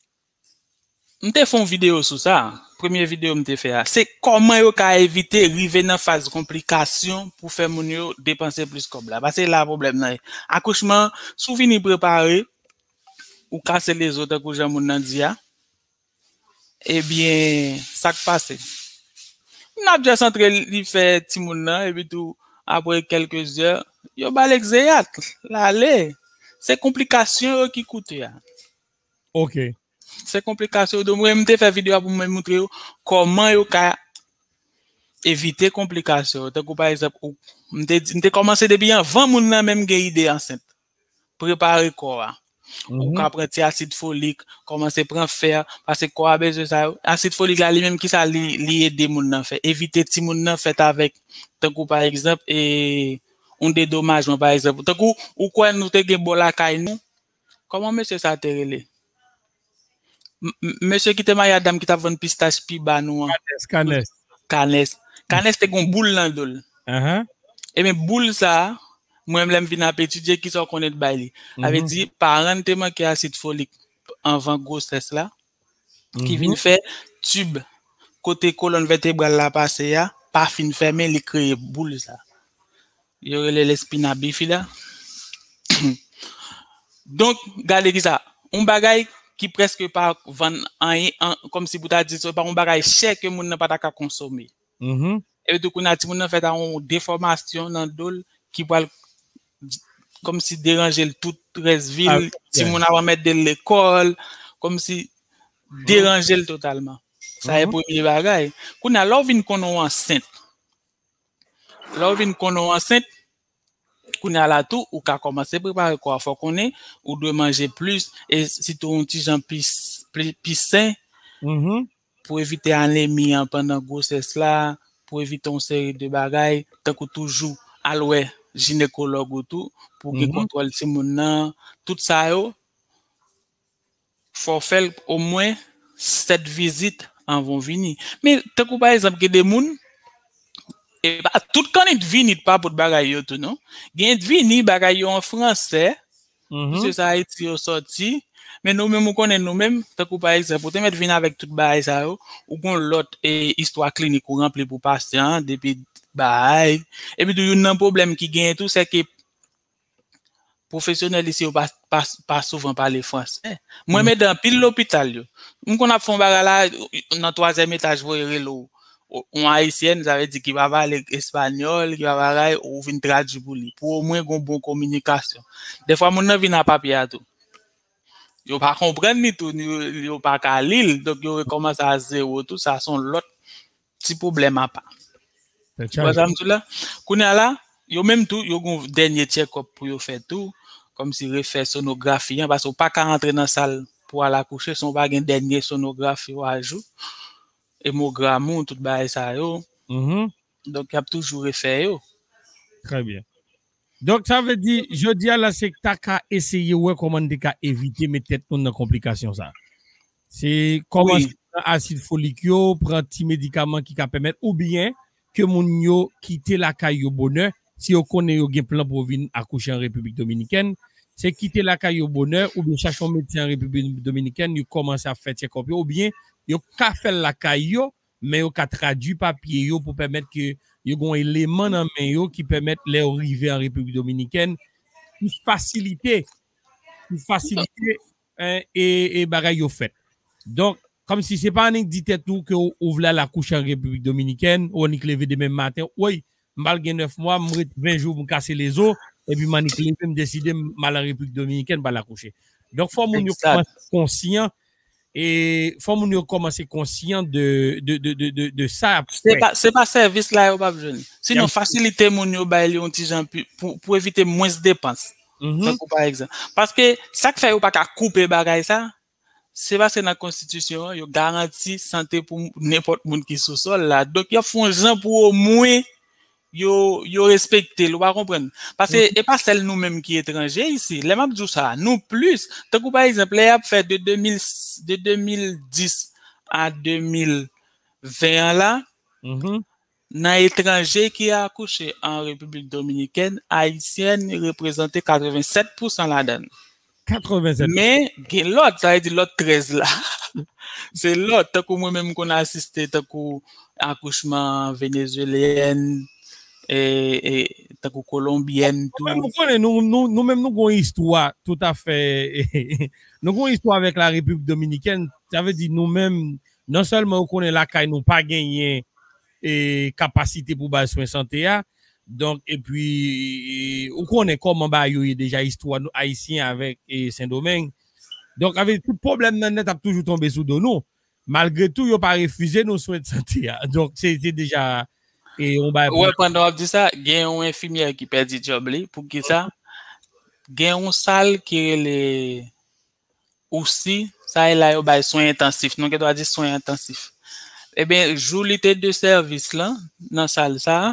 M te fè yon videyo sou sa. Premye videyo m te fè a, se kòman yo ka evite rive nan faz konplikasyon pou fè moun yo depanse plis kòb la. Paske la pwoblèm nan ye. Akouchman, si w vini prepare, ou kase lezo tankou jan moun nan di a, ebyen, sa k pase? Moun ap jès antre, li fè timoun nan, epi tou, apre kèlke zè, yo ba l egzeyat, l ale. Se konplikasyon yo ki koute a. Ok. Se konplikasyon yo. Donk, mwen, m te fè videyo a pou mwen moutre yo kòman yo ka evite konplikasyon yo. Tankou, pa egzanp, ou, m te, m te kòmanse depi anvan moun nan menm gen ide ansent. Prepare kò a. Ou ka pran ti asid folik, kòmanse pran fè, paske kò a bezwen sa yo. Asid folik la, li menm, kisa li, li ede moun nan fè? Evite timoun nan fèt avèk, tankou, pa egzanp, e, yon dedomajman, pa egzanp. Tankou, ou kwè nou te gen bò lakay nou, kòman mesye sa te rele? M-, m-, mesye ki te marye ak dam ki t ap vann pistach pi ba nou an. Kanès, Kanès. Kanès. Kanès te gon boul nan do l. Ebyen, boul sa a, mwen menm lè m vin ap etidye, kisa w konnen t bay li? Sa vle di, paran l te manke asid folik anvan gwosès la, ki vin fè tib kote kolòn vètebral la pase a, pa fin fèmen, li kreye boul sa. Yo rele l espina bifida. Donk, gade kisa, yon bagay ki prèske pa vann anyen, an, kòmsi pou ta di, se pa yon bagay chè ke moun nan pa ta ka konsome. Epi tou, kounye a, timoun nan fèt a yon defòmasyon nan do l ki pral kòmsi deranje l tout rès vi l, timoun ap remèt de l lekòl, kòmsi deranje l totalman. Sa e premye bagay. Kounye a, lè w vin konnen w ansent, lè w vin konnen w ansent, kounye a la tou, ou ka kòmanse prepare kò a. Fò w konnen, ou dwe manje plis, e sitou yon ti jan pi, pi, pi sen, pou evite anemi an pandan gwosès la, pou evite yon seri de bagay, tankou toujou al wè jinekològ ou tou, pou w gen kontwòl timoun nan, tout sa yo, fò w fè l omwen sèt vizit anvan w vini. Men, tankou pa egzanp, gen de moun, e pa tout kannit vini pa pot bagay yo tou, non. Gen vini, bagay yo an fransè, piske se Ayiti yo sòti, men nou menm, ou konnen nou menm, tankou pa egzanp, ou te mèt vin avèk tout bagay sa yo, ou gon lòt e, istwa klinik ou ranpli pou pasyan an, depi bagay. Epi tou, youn nan pwoblèm ki genyen tou, se ke pwofesyonèl isi yo pa, pa, pa souvan pale fransè. Mwen, m ede anpil lopital yo. M konn ap fè yon bagay la, nan twazyèm etaj, voye rele w, yon ayisyèn, sa vle di ki pa pale espanyòl, ki pa bagay, ou vin tradui pou li. Pou omwen gon bon kominikasyon. Dèfwa, moun nan vin a papye a tou. Yo pa konprann li tou, yo, yo pa ka li l, donk yo rekòmanse a zewo tou, sa se yon lòt ti pwoblèm apa. Ou wè sa m di w la? Kounye a la, yo menm tou, yo gon dènye tchèkòp pou yo fè tou, kòmsi refè sonografi an, paske w pa ka antre nan sal pou al akouche san w pa gen dènye sonografi w ajou, emogram ou, tout bagay sa yo. Donk, y ap toujou refè yo. Trè byen. Donk, sa vle di, jodi a la, se ta ka eseye wè kòman n te ka evite met tèt nou nan konplikasyon sa. Se kòmanse pran asid folik yo, pran ti medikaman ki ka pèmèt, oubyen ke moun yo kite lakay yo bonè, si yo konnen yo gen plan pou yo vin akouche an Repiblik Dominikèn, se kite lakay yo bonè, oubyen chache yon medsen an Repiblik Dominikèn, yo kòmanse ap fè tchèkòp yo, oubyen yo ka fè l lakay yo, men yo ka tradui papye yo pou pèmèt ke yo gen yon eleman nan men yo ki pèmèt lè yo rive an Repiblik Dominikèn, pou fasilite, pou fasilite, en, e, e bagay yo fèt. Donk, kòmsi se pa annik di tèt ou ke ou, ou vle al akouche an Repiblik Dominikèn, ou annik leve demen maten, woy, m pral gen nèf mwa, m ret ven jou, m kase lezo, epi m annik leve, m deside m al an Repiblik Dominikèn, m al akouche. Donk, fò moun yo kòmanse konsyan, e fò moun yo kòmanse konsyan de, de, de, de, de, de sa y ap fè. Se pa, se pa sèvis la yo p ap jwenn. Sinon, fasilite moun yo bay li yon ti jan pi, pou, pou evite mwens depans. Tankou pa egzanp. Paske sa k fè yo pa ka koupe bagay sa, se paske nan konstitisyon an, yo garanti sante pou nenpòt moun ki sou sòl la. Donk, y ap fè yon jan pou omwen yo, yo respekte l, ou pa konprann? Paske e pa sèl nou menm ki etranje isi. Lè m ap di w sa, nou plis. Tankou pa egzanp, lè y ap fè de de mil, de de mil dis a de mil ven an la, nan etranje ki akouche an Repiblik Dominikèn, Ayisyèn reprezante katrevennsèt pousan ladan l. Katrevennsèt. Men, gen lòt, sa vle di lòt trèz la. Se lòt, tankou mwen menm m konn asiste, tankou akouchman venezuelyèn, e, e, tankou kolonbyèn tou. Ou konnen, nou, nou, nou menm nou gon istwa toutafè, nou gon istwa avèk la Repiblik Dominikèn, sa vle di nou menm, non sèlman ou konnen lakay nou pa genyen, e, kapasite pou bay swen sante a, donk, epi, e, ou konnen kòman bagay yo ye deja, istwa nou, Ayisyen avèk, e, Sendomeng. Donk, avèk tout pwoblèm nan nèt ap toujou tonbe sou do nou. Malgre tou, yo pa refize nou swen de sante a. Donk, se, se deja, e, yon bagay. Ou wè, pandan w ap di sa, gen yon enfimyè ki pèdi djòb li. Poukisa? Gen yon sal ki rele OUSI, sa e la yo bay swen entansif. Nou gen dwa di swen entansif. Ebyen, jou li te de sèvis lan, nan sal sa a,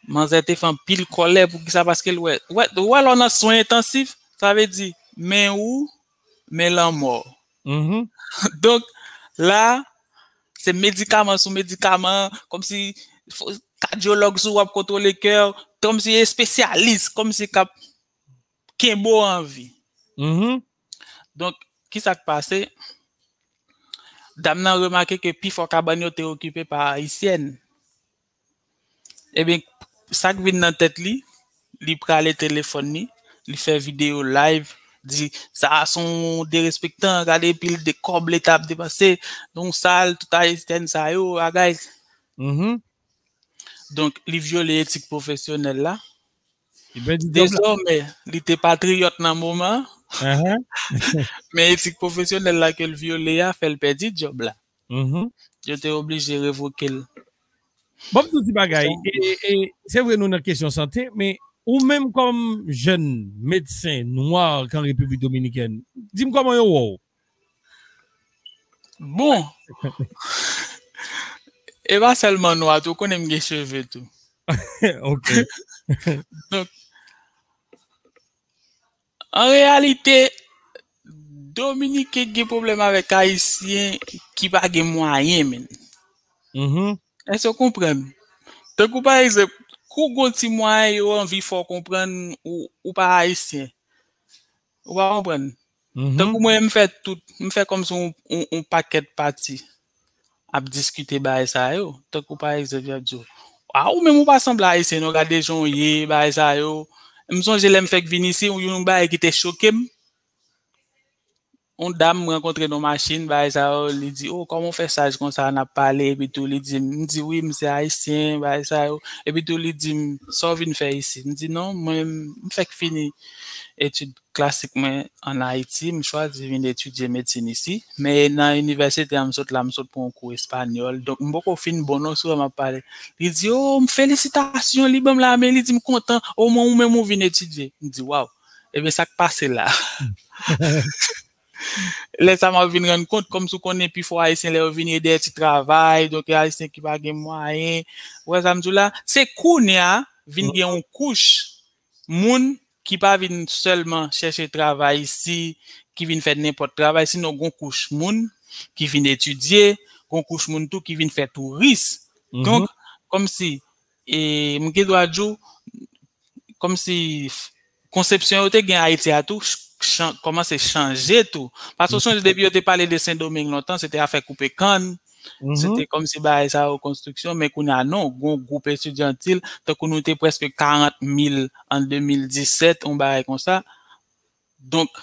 manzè te fè anpil kòlè. Poukisa? Paske l wè, wè, wè lè w nan swen entansif, sa vle di men ou, men lanmò. Donk, la, se medikaman sou medikaman, kòmsi fò, kadyològ sou w ap kontwole kè w, kòmsi espesyalis, kòmsi k ap kenbe w an vi. Donk, kisa k pase? Dam nan remake ke pifò kabann yo te okipe pa Ayisyèn. Ebyen, sa k vin nan tèt li, li prale telefòn li, li fè videyo live, di, "Sa a se yon derespektan, gade pil de kòb Leta ap depanse, yon sal, tout Ayisyèn sa yo, bagay." Donk, li vyole etik pwofesyonèl la. Li pèdi djòb la. Dezòmè, li te patriyòt nan moman an, men etik pwofesyonèl la ke l vyole a fè l pèdi djòb la. Yo te oblije revoke l. Bon, m tou di bagay, e, e, se vre nou nan kesyon sante, men ou menm kòm jèn medsen nwa k an Repiblik Dominikèn, di m kòman yo wè w? Bon, e pa sèlman nwa tou, ou konnen m gen cheve tou. Ok. Donk, an reyalite, Dominiken gen pwoblèm avèk Ayisyen ki pa gen mwayen, menn. Èske w konprann? Tankou pa egzanp, kou gon ti mwayen yo anvi fè w konprann ou, ou pa Ayisyen. Ou pa konprann? Tankou mwen, m fè tout, m fè kòmsi yon, yon, yon pakèt pati ap diskite bagay sa yo. Tankou pa egzanp, y ap di w, a, ou menm ou pa sanble Ayisyen, non, gade jan w ye, bagay sa yo. M sonje lè m fèk vin isi, yon, yon bagay ki te choke m. Yon dam m rankontre nan machin, bagay sa yo, li di, o, kòman w fè saj konsa, n ap pale, epi tou li di m, m di, wi, m se Ayisyen, bagay sa yo. Epi tou li di m, sa w vin fè isi? M di, non, mwen, m fèk fini etid klasik mwen ann Ayiti, m chwazi vin etidye medsin isi. Men nan inivèsite a, m sot la, m sot pran yon kou espanyòl. Donk, m poko fin bon non sou sa m ap pale. Li di, o, m felisitasyon, li ban m lamen, li di m kontan, omwen ou menm ou vin etidye. M di, waw, ebyen sa k pase la? Lè sa m ap vin rann kont, kòmsi w konnen pifò Ayisyen lè yo vini e dèyè ti travay, donk e Ayisyen ki pa gen mwayen. Ou wè sa m di w la? Se kounye a, vin gen yon kouch moun ki pa vin sèlman chèche travay isi, ki vin fè nenpòt travay, sinon gon kouch moun ki vin etidye, gon kouch moun tou ki vin fè touris. Donk, kòmsi, e, m gen dwa di w, kòmsi f-, konsepsyon yo te gen Ayiti a tou ch-, chan-, kòmanse chanje tou. Paske w sonje depi yo te pale de Sendomeng lontan, se te afè koupe kann, se te kòmsi bagay sa yo konstriksyon, men kounye a non, gon gwoup etidyantil, tankou nou te prèske karant mil an de mil disèt, yon bagay konsa. Donk,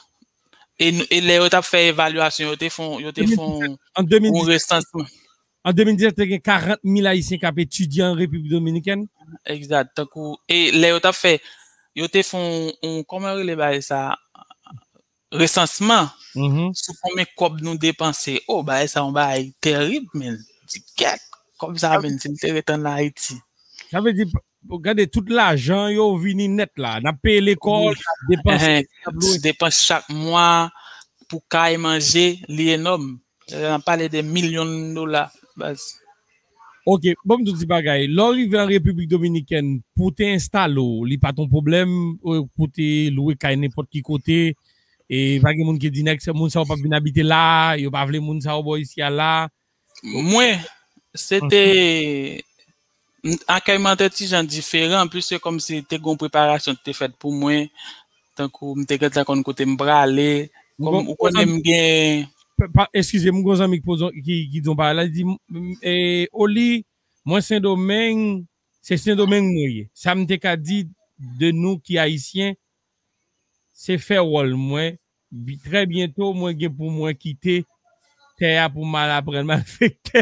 e, n-, e lè yo t ap fè evalyasyon, yo te fon, yo te fon yon resansman. An de mil disèt, te gen karant mil Ayisyen k ap etidye an Repiblik Dominikèn. Egzat, tankou, e lè yo t ap fè, yo te fon, yon, kòman yo rele bagay sa? Resansman sou konbyen kòb nou depanse. O, bagay sa yon bagay terib, men. Di kèt, kòb sa, men, si l te ret ann Ayiti. Sa vle di, gade, tout lajan yo vini nèt la. N ap peye lekòl, n ap depanse, n ap lwe. Depans chak mwa pou kay, manje, li enòm. N ap pale de milyon dola, baz. Ok, bon, m tou di bagay. Lè w rive an Repiblik Dominikèn, pou te enstale w, li pa t yon pwoblèm, e, pou te lwe kay nenpòt ki kote. E pa gen moun ki di nèg, se moun sa yo p ap vin abite la, yo pa vle moun sa yo bò isi a la. Mwen, se te, m, akèy mwen te ti jan diferan, piske kòmsi te gon preparasyon ki te fèt pou mwen, tankou m te gentan konn kote m prale, kòm ou konnen m gen. Pa, eskize m, gon zanmi ki poze, ki, ki di yon bagay la, li di, m, m, e, Oli, mwen Sendomeng, se Sendomeng mwen ye. Sa m te ka di de nou ki Ayisyen, se fè wòl mwen. Bi-, trè byento, mwen gen pou mwen kite tè a pou m al aprann malfektè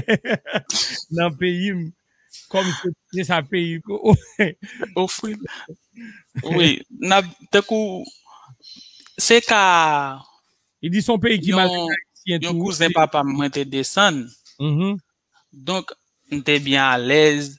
nan peyi m. Kòm se, se sa peyi ko-, ofri. Wi, n ap, tankou, se ka. Li di se yon peyi ki malfektè ayisyen tou. Yon kouzen papa m, mwen te desann. Donk, m te byen alèz,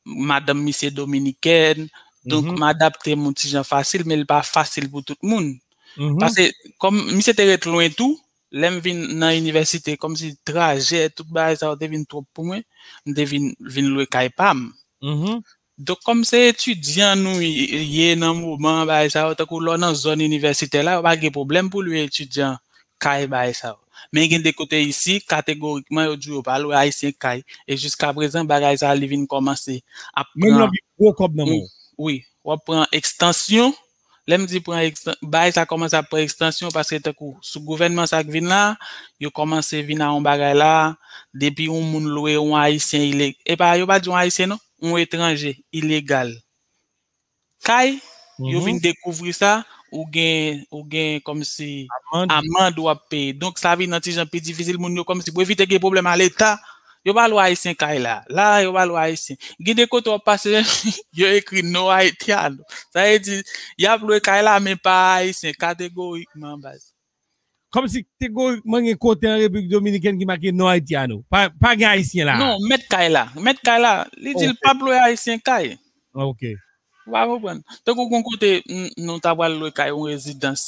madanm misye dominikèn, donk m adapte m yon ti jan fasil, men li pa fasil pou tout moun. Paske, kòm misye te ret lwen tou, lè m vin nan inivèsite, kòmsi trajè, tout bagay sa yo te vin twòp pou mwen, m te vin, vin lwe kay pa m. Donk, kòm se etidyan nou ye nan moman bagay sa yo, tankou lè w nan zòn inivèsitè la, yo pa gen pwoblèm pou lwe etidyan kay bagay sa yo. Men gen de kote isi, kategorikman, yo di w yo pa lwe Ayisyen kay. E jiskaprezan, bagay sa a, li vin kòmanse ap pran. Menm lè w gen gwo kòb nan men w. Wi, w ap pran ekstansyon. Lè m di pran ekstan-, bagay sa kòmanse ap pran ekstansyon, paske tankou sou gouvènman sa k vin la, yo kòmanse vin a yon bagay la, depi yon moun lwe yon Ayisyen ile-, e pa, yo pa di yon Ayisyen non, yon etranje ilegal. Kay, yo vin dekouvri sa, ou gen, ou gen kòmsi amann w ap peye. Donk, sa vin yon ti jan pi difisil, moun yo kòmsi pou evite gen pwoblèm a Leta, Yo pa lwe Ayisyen kay la. La, yo pa lwe Ayisyen. Gen de kote w ap pase, yo ekri no Haitiano. Sa vle di, y ap lwe kay la, men pa Ayisyen, kategorikman, baz. Kòmsi kategorikman gen kote an Repiblik Dominikèn ki make no Haitiano. Pa, pa gen Ayisyen la. Non, mèt kay la. Mèt kay la, li di l p ap lwe Ayisyen kay. Ok. Ou pa konprann. Tankou gon kote nou ta pral lwe kay yon rezidans.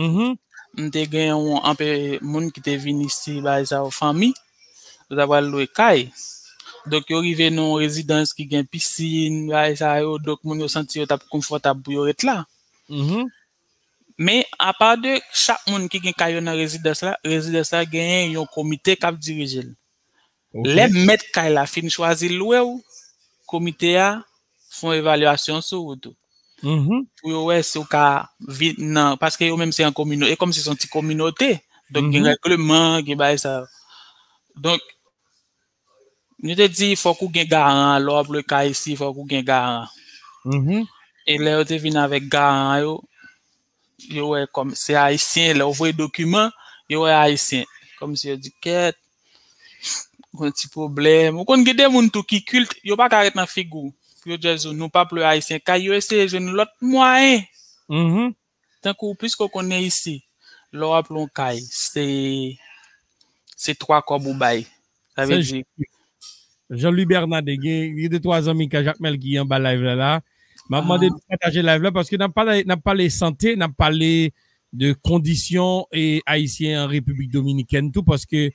M te gen yon anpe moun ki te vin isi, bagay sa yo, fanmi. Nou ta pral lwe kay. Donk, yo rive nan yon rezidans ki gen pisin, bagay sa yo. Donk, moun yo santi yo t ap konfòtab pou yo ret la. Men, apa de chak moun ki gen kay yo nan rezidans la, rezidans la genyen yon komite k ap dirije l. Lè mèt kay la fin chwazi lwe w, komite a fè yon evalyasyon sou ou tou. Pou yo wè si w ka vin nan, paske yo menm se yon kominote, e kòmsi se yon ti kominote. Donk, gen règleman, gen bagay sa yo. Donk, nou te di fòk ou gen garan, lè w ap lwe kay isi, fòk ou gen garan. E lè yo te vin avèk garan yo, yo wè kòm se Ayisyen, lè w voye dokiman, yo wè Ayisyen. Kòmsi yo di, kèt, gon ti pwoblèm. Ou konn gen de moun tou ki kilt, yo pa ka ret nan figi w. Pou yo just di w, nou p ap lwe Ayisyen kay, yo eseye jwenn lòt mwayen. Tankou, piske w konnen isi, lè w ap lwe yon kay, se, se twa kòb ou bay. Sa vle di, Jean-Louis Bernard, gen, gen de twa zanmi Jakmèl ki anba live la la. M ap mande nou pataje live la paske n ap pale, n ap pale sante, n ap pale de kondisyon e Ayisyen an Repiblik Dominikèn tou, paske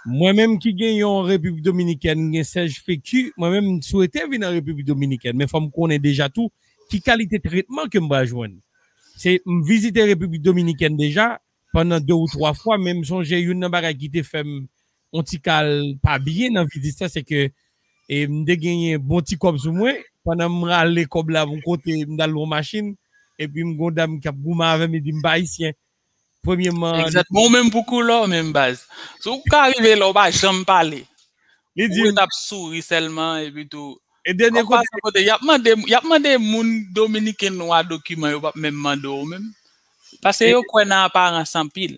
mwen menm ki gen yon Repiblik Dominikèn, gen Serge Fecu, mwen menm m swete vin an Repiblik Dominikèn, men fò m konnen deja tou ki kalite tretman ke m pral jwenn. Se, m vizite Repiblik Dominikèn deja pandan de ou twa fwa, men m sonje youn nan bagay ki te fè m yon ti kal pa byen nan vizit sa, se ke e m te genyen bon ti kòb sou mwen. Pandan m rale kòb la pou kote m t al lwe yon machin, epi m gon dam k ap goumen avè m, li di m pa ayisyen. Premyeman. Egzakteman, ou menm pou koulè w menm baz. Si w ka rive la, ou pa janm pale. Li di. Ou t ap souri sèlman, epi tou. E dènye kote. Kote, y ap mande, y ap mande moun dominiken nwa dokiman, yo p ap menm mande w menm. Paske yo kwè nan aparans anpil.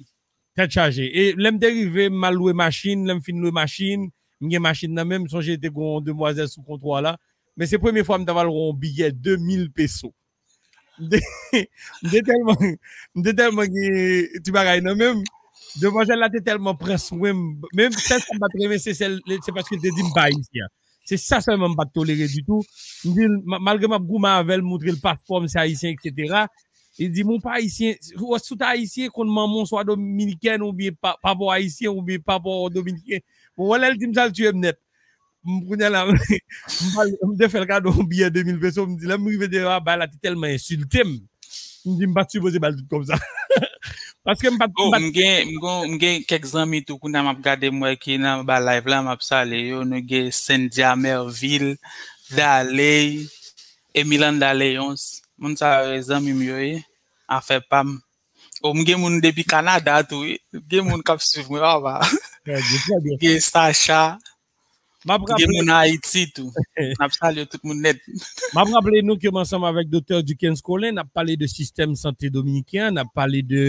Tèt chaje. E lè m te rive, m al lwe machin, lè m fin lwe machin, m gen machin nan men m, sonje te gon demwazèl sou kontwa la. Men se premye fwa m ta pral wè yon biyè de mil peso. M te, m te tèlman, m te tèlman gen ti bagay nan men m. Demwazèl la te tèlman pran swen m. Men sèl sa m pa t renmen, se sèl, se paske l te di m pa ayisyen. Se sa sèlman m pa t tolere ditou. M di l, ma- malgre m ap goumen avè l, montre l paspò m se ayisyen, etsetera. Li di m, ou pa ayisyen, ou, si w ta ayisyen, konn manman w swa dominikèn oubyen pa- papa w ayisyen oubyen papa w dominiken. Bon, wè lè l di m sa, l tiye m nèt. M, kounye a la, m, pral- m te fè l kado yon biyè de mil peso, m di, lè m rive deyò a, bagay la te tèlman ensilte m. M di, m pa t sipoze ba l tout kòb sa. Paske m pa t. Oh, m pa t- m gen, m gen, m gen kèk zanmi tou, kounye a m ap gade, m wè ki nan ba live la, m ap salye yo. Nou gen Cynthia Merville, Daley, e Milanda Léonce. Moun sa yo, e zanmi m yo ye. Afè pa m. Oh, m gen moun depi Kanada tou, wi. Gen moun k ap swiv mwen, papa. Trè byen, trè byen. Gen Sacha. M ap raple. Gen moun Ayiti tou. N ap salye tout moun nèt. M ap raple nou ke m ansanm avèk Doktè Duckens Colin, n ap pale de sistèm sante dominiken an, n ap pale de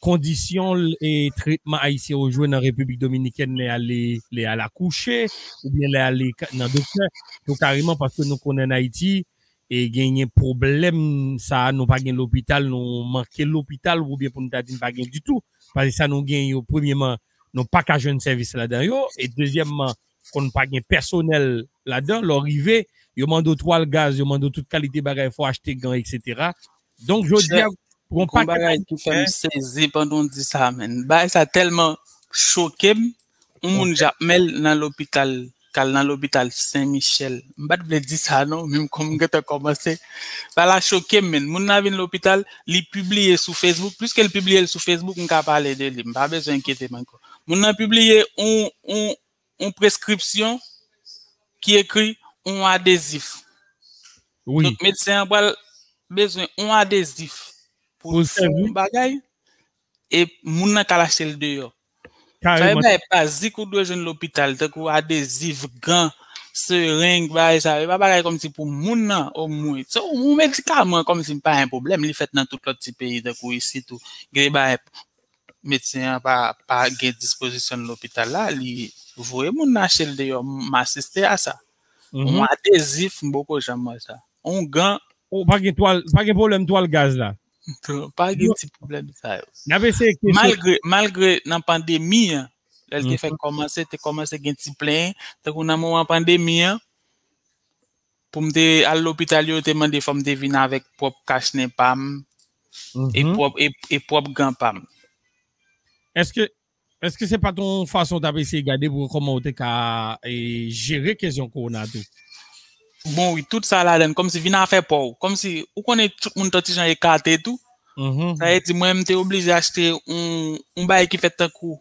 kondisyon e tretman ayisyen yo jwenn nan Repiblik Dominikèn lè y ale, lè y al akouche, oubyen lè y ale ka- nan doktè, tou kareman, paske nou konnen ann Ayiti, e genyen pwoblèm sa, nou pa gen lopital, nou manke lopital, oubyen pou nou ta di n pa gen ditou. Paske sa nou gen yo, premyeman, nou pa ka jwenn sèvis ladan yo, e dezyèmman, konn pa gen pèsonèl ladan, lè w rive, yo mande w twal gaz, yo mande w tout kalite bagay, fò w achte gan, etsetera. Donk, jodi a, gon bagay ki fè m sezi pandan w di sa, menn. Bagay sa tèlman choke m. Yon moun Jakmèl nan lopital, k al nan lopital Sen Michèl. M pa t vle di sa non, menm kòm m gentan kòmanse. Bagay la choke m, menn. Moun nan vin lopital, li pibliye sou Facebook. Pliske l pibliye l sou Facebook, m ka pale de li. M pa bezwen enkyete m ankò. Moun nan pibliye yon, yon, yon preskripsyon ki ekri yon adezif. Wi. Donk, medsen an pral bezwen yon adezif pou l fè yon bagay, e moun nan ka al achte l deyò. Sa vle di bagay bazik ou dwe jwenn lopital, tankou adezif, gan, sereng, bagay sa yo. E pa bagay kòmsi pou moun nan, omwen. Se yon medikaman kòmsi pa yon pwoblèm, li fèt nan tout lòt ti peyi, tankou isit tou. Gen bagay medsen an pa, pa gen dispozisyon lopital la, li, voye moun nan achte l deyò, m asiste a sa. Yon adezif, m poko janm wè sa. Yon gan. Ou pa gen twal, pa gen pwoblèm twal gaz la. Pa gen ti pwoblèm sa yo. N ap eseye kesyon. Malgre, malgre nan pandemi an, lè l te fè kòmanse, te kòmanse gen ti plenyen, tankou nan moman pandemi an, pou m te al lopital, yo te mande fò m te vin avèk pwòp kachnen pa m, e pwòp, e, e pwòp gan pa m. Èske, èske se pa t yon fason w t ap eseye gade pou wè kòman w te ka, e, jere kesyon kowona tou? Bon, wi, tout sa ladann, kòmsi vin afè pa w. Kòmsi, ou konnen tout moun t yon ti jan ekate tou. Sa vle di, mwen, m te oblije achte yon, yon bagay ki fèt tankou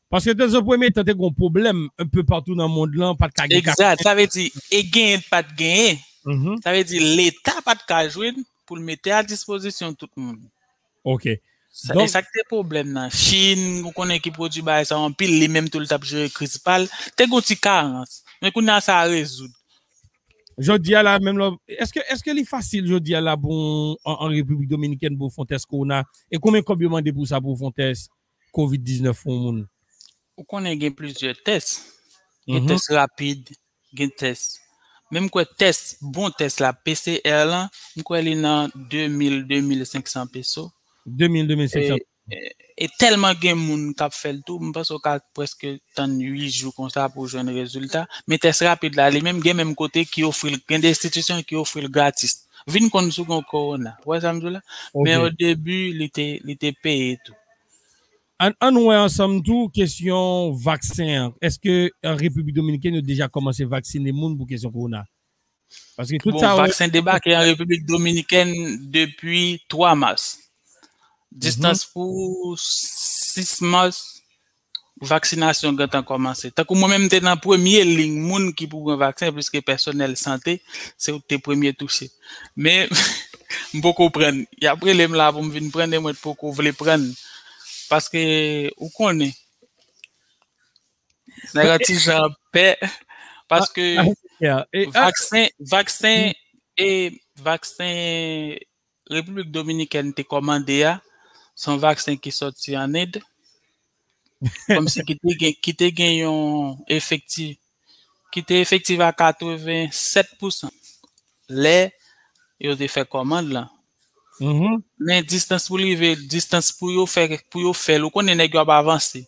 Paske te zo premye tan te gen yon pwoblèm enpe patou nan mond lan, pa t ka gen Egzat, sa vle di, e genyen pa t genyen. Sa vle di, Leta pa t ka jwenn pou l mete a dispozisyon tout moun. Ok. Sa, e sa k te pwoblèm nan. Chin, ou konnen ki pwodui bagay sa anpil, li menm tou l t ap jere kriz pa l. Te gen yon ti karans. Men kounye a sa rezoud. Jodi a la, menm lè, èske, èske li fasil jodi a la pou, an, an Repiblik Dominikèn pou fè yon tès kowona? E konbyen kòb yo mande pou sa, pou fè yon tès kovid diznèf pou yon moun? Ou konnen gen plizyè tès. Gen tès rapid, gen tès. Men m kwè tès, bon tès la, P C R lan, m kwè li nan de mil, de mil senk san peso. De mil, de mil senk san. E, e, e tèlman gen moun k ap fè l tou, m panse w ka prèske tann uit jou konsa pou w jwenn rezilta. Men tès rapid la, li menm, gen menm kote ki ofri l, gen de enstitisyon ki ofri l gratis. Vin konn si w gen kowona. Ou wè sa m di w la? Men o debi, li te, li te peye tou. Ann, ann wè ansanm tou kesyon vaksen an. Èske, e, Repiblik Dominikèn yo deja kòmanse vaksine moun pou kesyon kowona? Paske tout sa yo... Bon, vaksen debake an Repiblik Dominikèn depi twa mas. Distans pou sis mas, vaksinasyon gentan kòmanse. Tankou mwen menm, m te nan premye liy moun ki pou pran vaksen, pliske pèsonèl sante, se ou k te premye touche. Men, m poko pran. Y ap rele m la pou m vin pran, e mwen t poko vle pran. Paske, ou konnen, nèg an ti jan pè, paske vaksen, vaksen, e vaksen Repiblik Dominikèn te kòmande a, se yon vaksen ki sòti ann End, kòmsi ki te gen, ki te gen yon efekti, ki te efektif a katreven sèt pousan lè yo te fè kòmand lan. Men distans pou l rive, distans pou yo fè, pou yo fè l, ou konnen nèg yo ap avanse.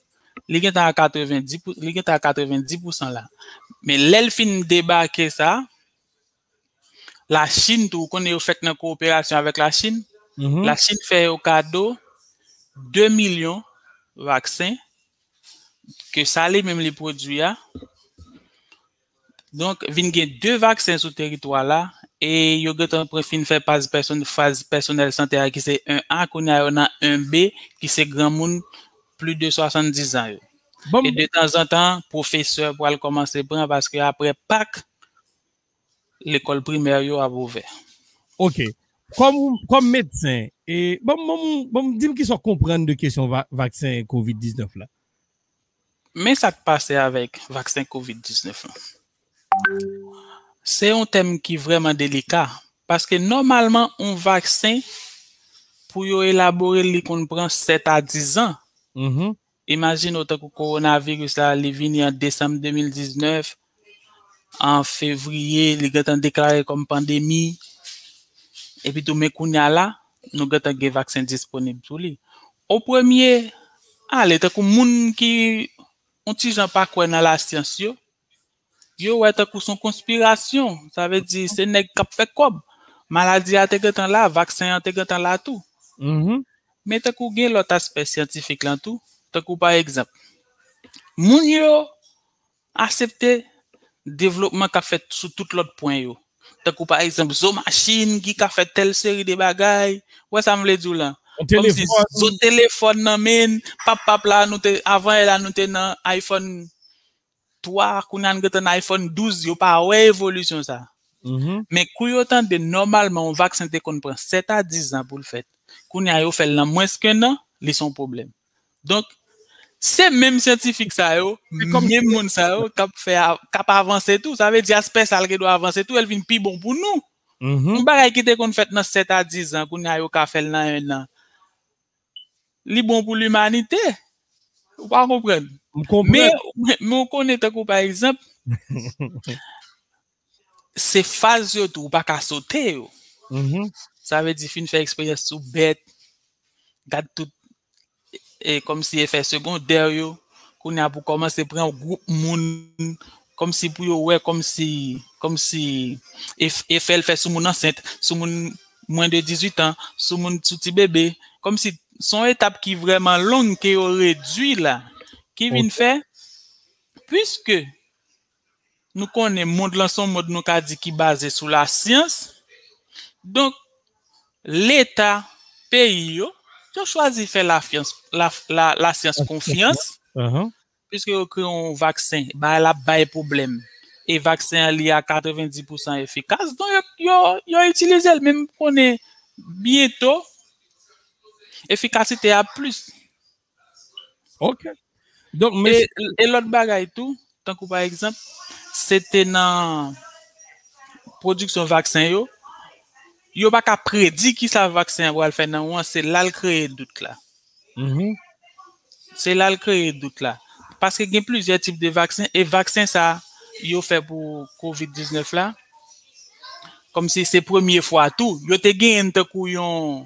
Li gentan a katrevendi pou, li gentan a katrevendi pousan la. Men lè l fin debake sa, Lachin tou, ou konnen yo fèk nan kowoperasyon avèk Lachin. Lachin fè yo kado de milyon vaksen ke sa li menm li pwodui a. Donk, vin gen de vaksen sou teritwa la, e yo gentan pran fin fè faz pèsonèl sante a ki se en A, kounye a yo nan en B ki se granmoun plis de swasanndizan yo. E detanzantan, pwofesè pral kòmanse pran paske apre Pak, lekòl primè yo ap ouvè. Ok. Kòm, kòm medsen, e, ban m, ban m, ban m, di m kisa w konprann de kesyon va, vaksen kovid diznèf la. Men sa k pase avèk vaksen kovid diznèf lan. Se yon tèm ki vrèman delika, paske nòmalman, yon vaksen, pou yo elabore l, li konn pran sèt a diz an. Imajine w tankou kowonaviris la, li vini an desanm de mil diznèf, an fevriye, li gentan deklare kòm pandemi. Epi tou, men kounye a la, nou gentan gen vaksen disponib sou li. O premye ale, tankou moun ki yon ti jan pa kwè nan lasyans yo, yo wè tankou se yon konspirasyon. Sa vle di, se nèg k ap fè kòb. Maladi a te gentan la, vaksen an te gentan la tou. Men tankou gen lòt aspè syantifik lan tou, tankou pa egzanp, moun yo aksepte devlopman k ap fèt sou tout lòt pwen yo. Tankou pa egzanp, zo machin ki ka fè tèl seri de bagay. Ou wè sa m vle di w lan? Kòmsi zo telefòn nan men, pap pap la, nou te, avan yè la, nou te nan iPhone twa, kounye a n gentan nan iPhone douz, yo pa wè evolisyon sa. Men kou yo tande nòmalman yon vaksen te konn pran sèt a diz an pou l fèt. Kounye a yo fè l nan mwens ke n an, li se yon pwoblèm. Donk, se menm syantifik sa yo, menm moun sa yo k ap fè, k ap avanse tou. Sa vle di aspè sa l gen dwa avanse tou, e l vin pi bon pou nou. Yon bagay ki te konn fèt nan sèt a diz an, kounye a yo ka fè l nan en an. Li bon pou limanite. Ou pa konprann? M konprann. Men, men, men w konnen, tankou pa egzanp, se faz yo tou, ou pa ka sote yo. Mhm. Sa vle di, fin fè eksperyans sou bèt, gad tout, e, kòmsi efè segondè yo, kounye a pou kòmanse pran gwoup moun, kòmsi pou yo wè, kòmsi, kòmsi ef-, efè l fè sou moun ansent, sou moun mwen de dizuit an, sou moun, sou ti bebe, kòmsi se yon etap ki vrèman long ke yo redui la, ki vin Ok. fè, piske nou konnen mond lan se yon mond nou ka di ki baze sou lasyans, donk, Leta, peyi yo, yo chwazi fè lafyans, la, la, lasyans konfyans, Ahan. piske yo kreye yon vaksen, bagay la ap bay pwoblèm. E vaksen an, li a katrevendi pousan efikas, donk yo, yo, yo itilize l, men m konnen byento, efikasite a plis. Ok. Donk, E, mesye, e lòt bagay tou, tankou pa egzanp, se te nan pwodiksyon vaksen yo, yo pa ka predi kisa vaksen an pral fè nan ou an, se la l kreye dout la. Mhm. Se la l kreye dout la. Paske gen plizyè tip de vaksen, e vaksen sa yo fè pou kovid diznèf la, kòmsi se premye fwa tou, yo te genyen tankou yon,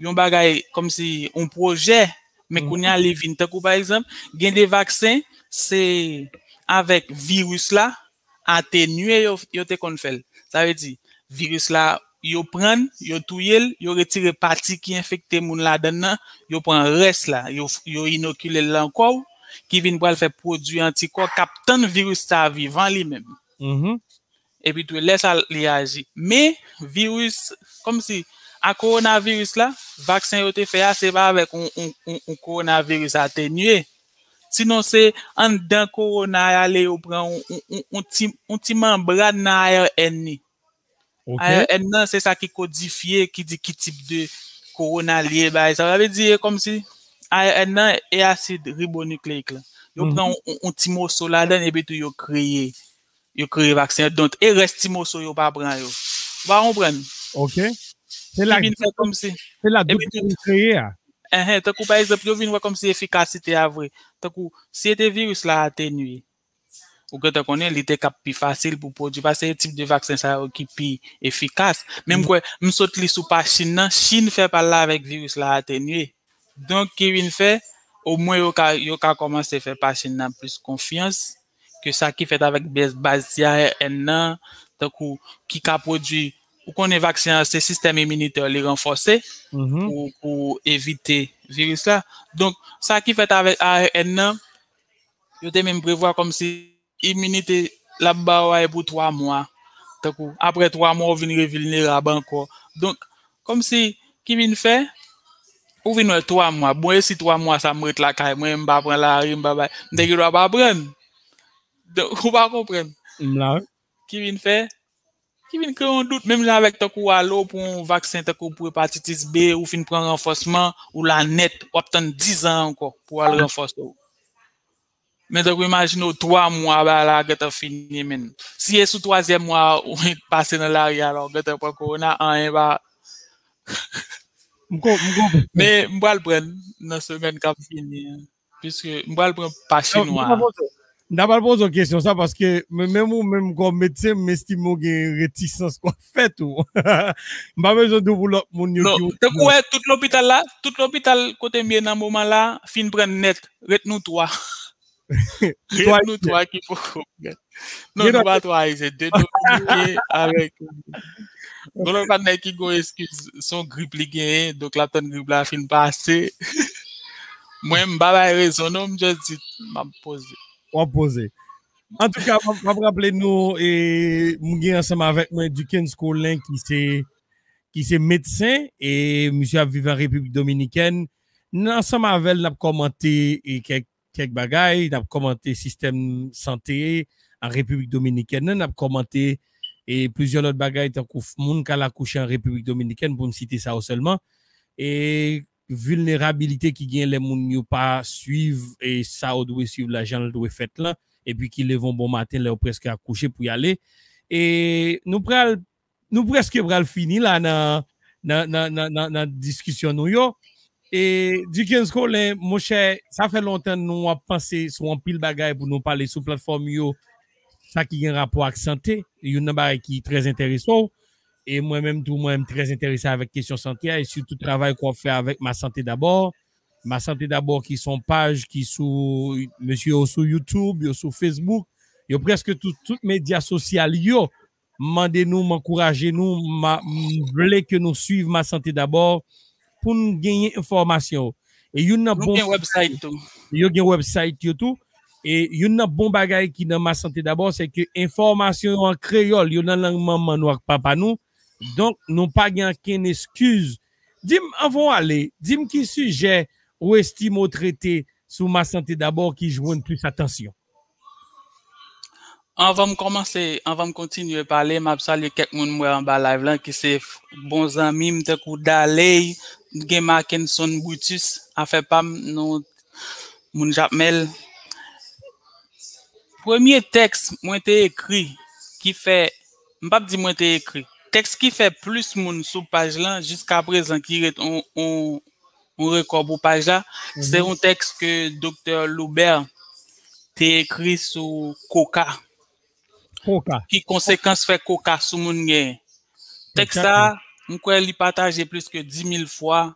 yon bagay, kòmsi yon pwojè, men Mhm. kounye a li vin tankou, pa egzanp, gen de vaksen, se avèk viris la, atenye yo, yo te konn fè l. Sa vle di, viris la, yo pran l, yo touye l, yo retire pati ki enfekte moun ladan l nan, yo pran rès la, yo, yo inokile l nan kò w, ki vin pral fè pwodui antikò k ap tann viris sa a vivan li menm. Mhm. Epi tou, lè sa a, li aji. Men, viris, kòmsi, a kowonaviris la, vaksen yo te fè a, se pa avèk yon, yon, yon, yon kowonaviris atenye. Sinon, se anndan kowona a, ale yo pran yon, yon, yon, yon ti, yon ti manbràn nan A R N li. Ok. A R N nan, se sa ki kodifye, ki di ki tip de kowona li ye, bagay sa. Sa vle di, e kòmsi A R N nan e asid ribonukleyik la. Yo Mhm. pran yon, yon, yon ti moso ladan l, epi tou yo kreye, yo kreye vaksen an. Donk, e rès ti moso yo pa pran yo. Ou pa konprann? Ok. Se Ki la, vin fè kòmsi. se la Epi dout tou, vin kreye a. Enhen, tankou pa egzanp, yo vin wè kòmsi efikasite a vre. Tankou, si e te viris la atenye, ou gentan konnen li te k ap pi fasil pou pwodui, paske se tip de vaksen sa yo ki pi efikas. Men m Mm. kwè, m sot li sou pa Chin nan, Chin fè pa l la avèk viris la atenye. Donk, ki vin fè, omwen yo ka, yo ka kòmanse fè pa Chin nan plis konfyans ke sa ki fèt avèk baz, baz ti A R N nan, tankou ki ka pwodui, ou konnen vaksen an, se sistèm iminitè li ranfòse Mhm. pou, pou evite viris la. Donk, sa ki fèt avèk A R N nan, yo te menm prevwa kòmsi iminite l ap ba w a e pou twa mwa. Tankou, apre twa mwa, ou vin revilnerab ankò. Donk, kòmsi, ki vin fè, ou vin wè twa mwa. Bon, e si twa mwa sa m ret lakay mwen, m pa pran lari, m pa bay, m te gen dwa pa pran l. Donk, ou pa konprann. M la. Ki vin fè, ki vin kreye yon dout, menm jan avèk tankou alo pou yon vaksen tankou pou epatitis B, ou fin pran ranfòsman, ou la nèt, w ap tann diz an ankò pou w al ranfòse w. Men tankou imajine w twa mwa, bagay la gentan fini, menn. Si e sou twazyèm mwa ou pase nan lari a la, ou gentan pran kowona, anyen pa. M kon-, m konprann. Men m pral pran nan semèn k ap vini an. Piske m pral pran pa chinwa a. M ta pral poze w kesyon sa, paske men, menm ou menm kòm medsen, m estime w gen retisans k w ap fè tou. M pa bezwen di w pou lòt moun yo Non, ki tankou wè, tout lopital la, tout lopital kote m ye nan moman la, fin pran nèt, ret nou twa. Ret nou twa ki poko pran. Non, nou pa twa, se de Dominiken avèk Gon lòt patnè ki gon eskiz, se yon grip li genyen, donk l ap tann grip la fin pase. Mwen, m pa bay rezon non, m just di, m ap poze. W ap poze. Antouka, m ap, m ap raple nou, e, m gen ansanm avèk mwen Duckens Colin ki se, ki se medsen, e misye ap viv an Repiblik Dominikèn. N ansanm avè l, n ap kòmante, e, kèk kèk bagay, n ap kòmante sistèm sante an Repiblik Dominikèn nan, n ap kòmante, e, plizyè lòt bagay tankou f-, moun k al akouche an Repiblik Dominikèn, pou m site sa yo sèlman. E vilnerabilite ki gen lè moun yo pa swiv, e, sa yo dwe swiv la, jan l dwe fèt lan, epi ki leve yon bon maten lè yo prèske akouche pou y ale. E nou pral nou prèske pral fini la nan, nan, nan, nan, nan, nan diskisyon nou yo. E Dickens Colin, monchè, sa fè lontan nou ap panse sou anpil bagay pou nou pale sou platfòm yo, sa ki gen rapò ak sante, youn nan bagay ki trè enterese w. E mwen menm tou, mwen menm trè enterese avèk kesyon sante a, e sitou travay ke w ap fè avèk Ma Santé D'abord. Ma Santé D'abord ki se yon paj ki sou, mesye yo sou YouTube, yo sou Facebook, yo prèske tout, tout medya sosyal yo. M mande nou, m ankouraje nou, m vle ke nou swiv Ma Santé D'abord pou n genyen enfòmasyon. E youn nan bon, gen website tou. Yo gen website yo tou. E youn nan bon bagay ki nan Ma Santé D'abord, se ke enfòmasyon yo an kreyòl, yo nan lang manman nou ak papa nou. Donk, nou pa gen ankenn eskiz. Di m, anvan w ale, di m ki sijè ou estime w trete sou Ma Santé D'abord ki jwenn plis atansyon? Anvan m kòmanse, anvan m kontinye pale, m ap salye kèk moun m wè anba live lan, ki se f- bon zanmi m, tankou Daley, gen Markenson Brutus, afè pa m, nou, moun Jakmèl. Premye tèks mwen te ekri, ki fè, m p ap di mwen te ekri, tèks ki fè plis moun sou paj lan, jiska prezan, ki ret on, on, yon rekò pou paj la, se yon tèks ke Doktè Loubert te ekri sou koka. Koka. Ki konsekans fè koka sou moun genyen. Tèks sa, m kwè li pataje plis ke dis mil fwa.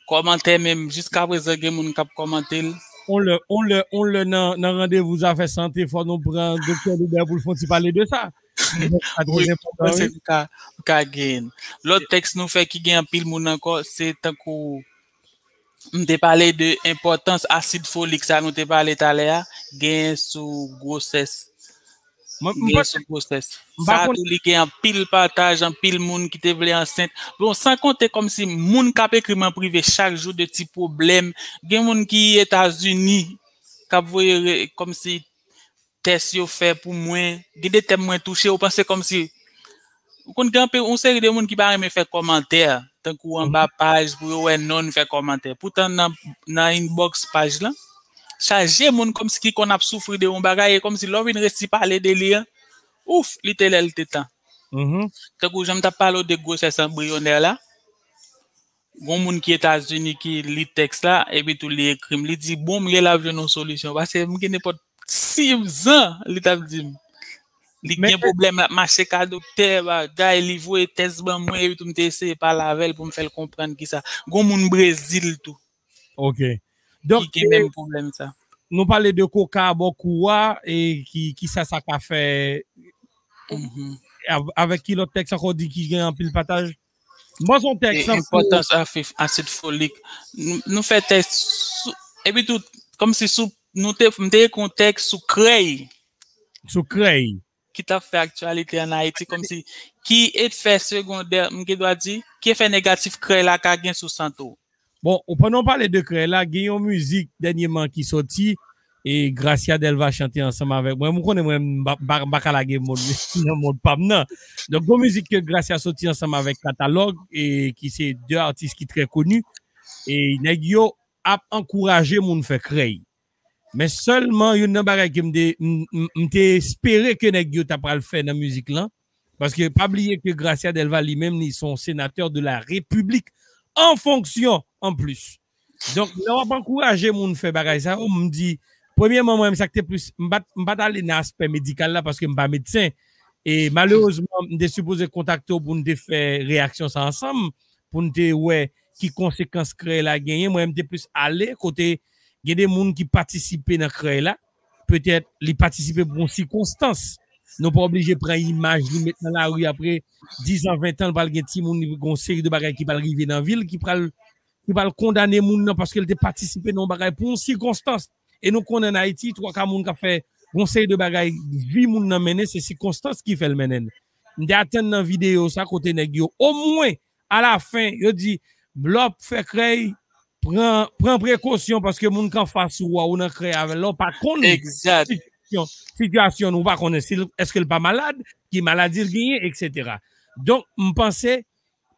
Kòmantè menm, jiska prezan gen moun k ap kòmante l. On lè, on lè, on lè nan, nan randevou zafè sante, fò nou pran Doktè Loubert pou l fè yon ti pale de sa. Wi, m panse m ka, m ka genyen. Lòt tèks nou fè ki gen anpil moun ankò, se tankou m te pale de enpòtans asid folik sa nou te pale talè a, gen sou gwosès. Gen sou gwosès. Sa tou li gen anpil pataj, anpil moun ki te vle ansent. Bon, san konte kòmsi moun k ap ekri m an prive chak jou de ti pwoblèm. Gen moun ki Etazini k ap voye re- kòmsi tès yo fè pou mwen, gen de tèm mwen touche, ou panse kòmsi, ou konn gen anpe yon seri de moun ki pa renmen fè kòmantè, tankou anba paj pou yo wè non n fè kòmantè. Poutan nan, nan inbox paj lan, chaje moun kòmsi ki konn ap soufri de yon bagay, e kòmsi lè w vin resi pale de li an, ouf, li te lè, li te tan. Tankou jan m t ap pale w de gwosès anbriyonè la, gon moun ki Etazini ki li tèks la, epi tou li ekri m. Li di, bon, m gen la ap jwenn yon solisyon. Paske m gen nenpòt sis zan, li t ap di m. Li gen pwoblèm, l ap mache ka doktè, bagay, li voye tèks ban mwen, epi tou m te eseye pale avè l pou m fè l konprann kisa. Gon moun Brezil tou. Ok. Donk, ki gen menm pwoblèm sa. Nou pale de koka bò kou a, e ki, kisa sa ka fè. Avèk ki lòt tèks ankò di ki gen anpil pataj? M panse yon tèks, e, enpòtans asid folik. Nou, nou fè tèks sou, epi tou, kòmsi sou, nou te, m te ekri yon tèks sou krèy. Sou krèy. Ki t ap fè aktyalite an Ayiti, kòmsi, ki efè segondè, m gen dwa di, ki efè negatif krèy la ka gen sou sante w? Bon, ou pandan w pale de krèy la, gen yon mizik dènyèman ki soti, e Gracia Delva chante ansanm avèk mwen. M konnen mwen, m pa, m pa, m pa ka lage mòd nan mòd pa m nan. Donk, gon mizik ke Gracia soti ansanm avèk Katalòg, e ki se de atis ki trè koni. E nèg yo ap ankouraje moun fè krèy. Men sèlman, youn nan bagay ke m te, m, m, m te espere ke nèg yo ta pral fè nan mizik lan, paske pa bliye ke Gracia Delva li menm, li se yon senatè de la Repiblik an fonksyon an plis. Donk, lè w ap ankouraje moun fè bagay sa yo, m di, premyèman, mwen, sa k te plis, m pa t, m pa t ale nan aspè medikal la, paske m pa medsen. E malerezman, m te sipoze kontakte w pou n te fè reyaksyon sa ansanm, pou n te wè ki konsekans krèy la genyen. Mwen, m te plis ale kote gen de moun ki patisipe nan krèy la. Petèt, li patisipe pou yon sikonstans. Nou pa oblije pran imaj li met nan lari apre diz an, ven tan, li pral gen timoun, li gen yon seri de bagay ki pral rive nan vi l, ki pral, ki pral kondane moun nan paske l te patisipe nan yon bagay pou yon sikonstans. E nou konnen an Ayiti, twa ka moun k ap fè yon seri de bagay, vi moun nan mennen, se sikonstans ki fè l mennen l. M te atann nan videyo sa kote nèg yo, omwen, alafen, yo di, lè w ap fè krèy, pran, pran prekosyon paske moun k anfas ou a, ou nan krèy avè l la, ou pa konn sitiyasyon, sitiyasyon l, ou pa konnen si l, èske l pa malad, ki maladi l genyen, etsetera. Donk, m panse,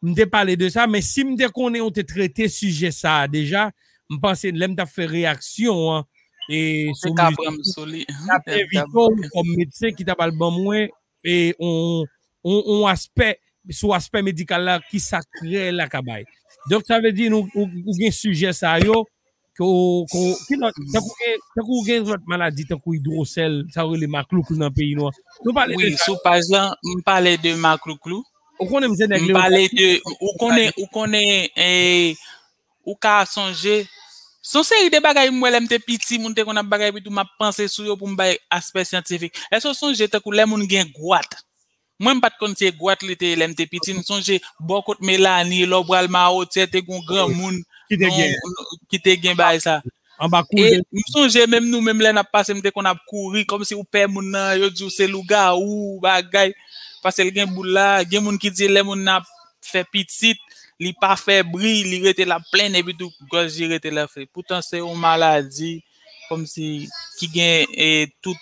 m te pale de sa, men si m te konnen ou te trete sijè sa a deja, m panse lè m t ap fè reyaksyon an, e sou mizik, m t ap envite w kòm medsen ki t ap al ban mwen, e on, on, on aspè sou aspè medikal la, ki sa k reyèl la ka bay. Donk, sa vle di, nou, ou, ou gen sijè sa yo, ke ou, ke ou, ki lòt, tankou gen, tankou gen lòt maladi, tankou idwosèl, sa yo rele maklouklou nan peyi nou an. Nou pale de Wi, sa. Sou paj la, m pale de maklouklou. Ou konnen m se nèg M pale Lewopati. De, ou konnen, ou konnen, eh, ou ka sonje, se yon seri de bagay m wè lè m te piti, moun te konn ap bagay, epi tou m ap panse sou yo pou m bay aspè syantifik. Èske w sonje tankou lè moun gen gwat? Mwen, m pa t konn se gwat li te ye lè m te piti. M sonje bò kot Melani, lè w pral Mawotyè, te gen yon granmoun Ki te gen. Ki te gen bagay sa. Anba E koule. M sonje menm nou menm lè n ap pase, m te konn ap kouri, kòmsi ou pè moun nan, yo di w se lougawou, bagay. Paske l gen boul la, gen moun ki di lè moun nan ap fè pitit, li pa fè bri, li rete l ap plenn, epi tou gòj li rete l anfle. Poutan se yon maladi, kòmsi ki gen, eh, tout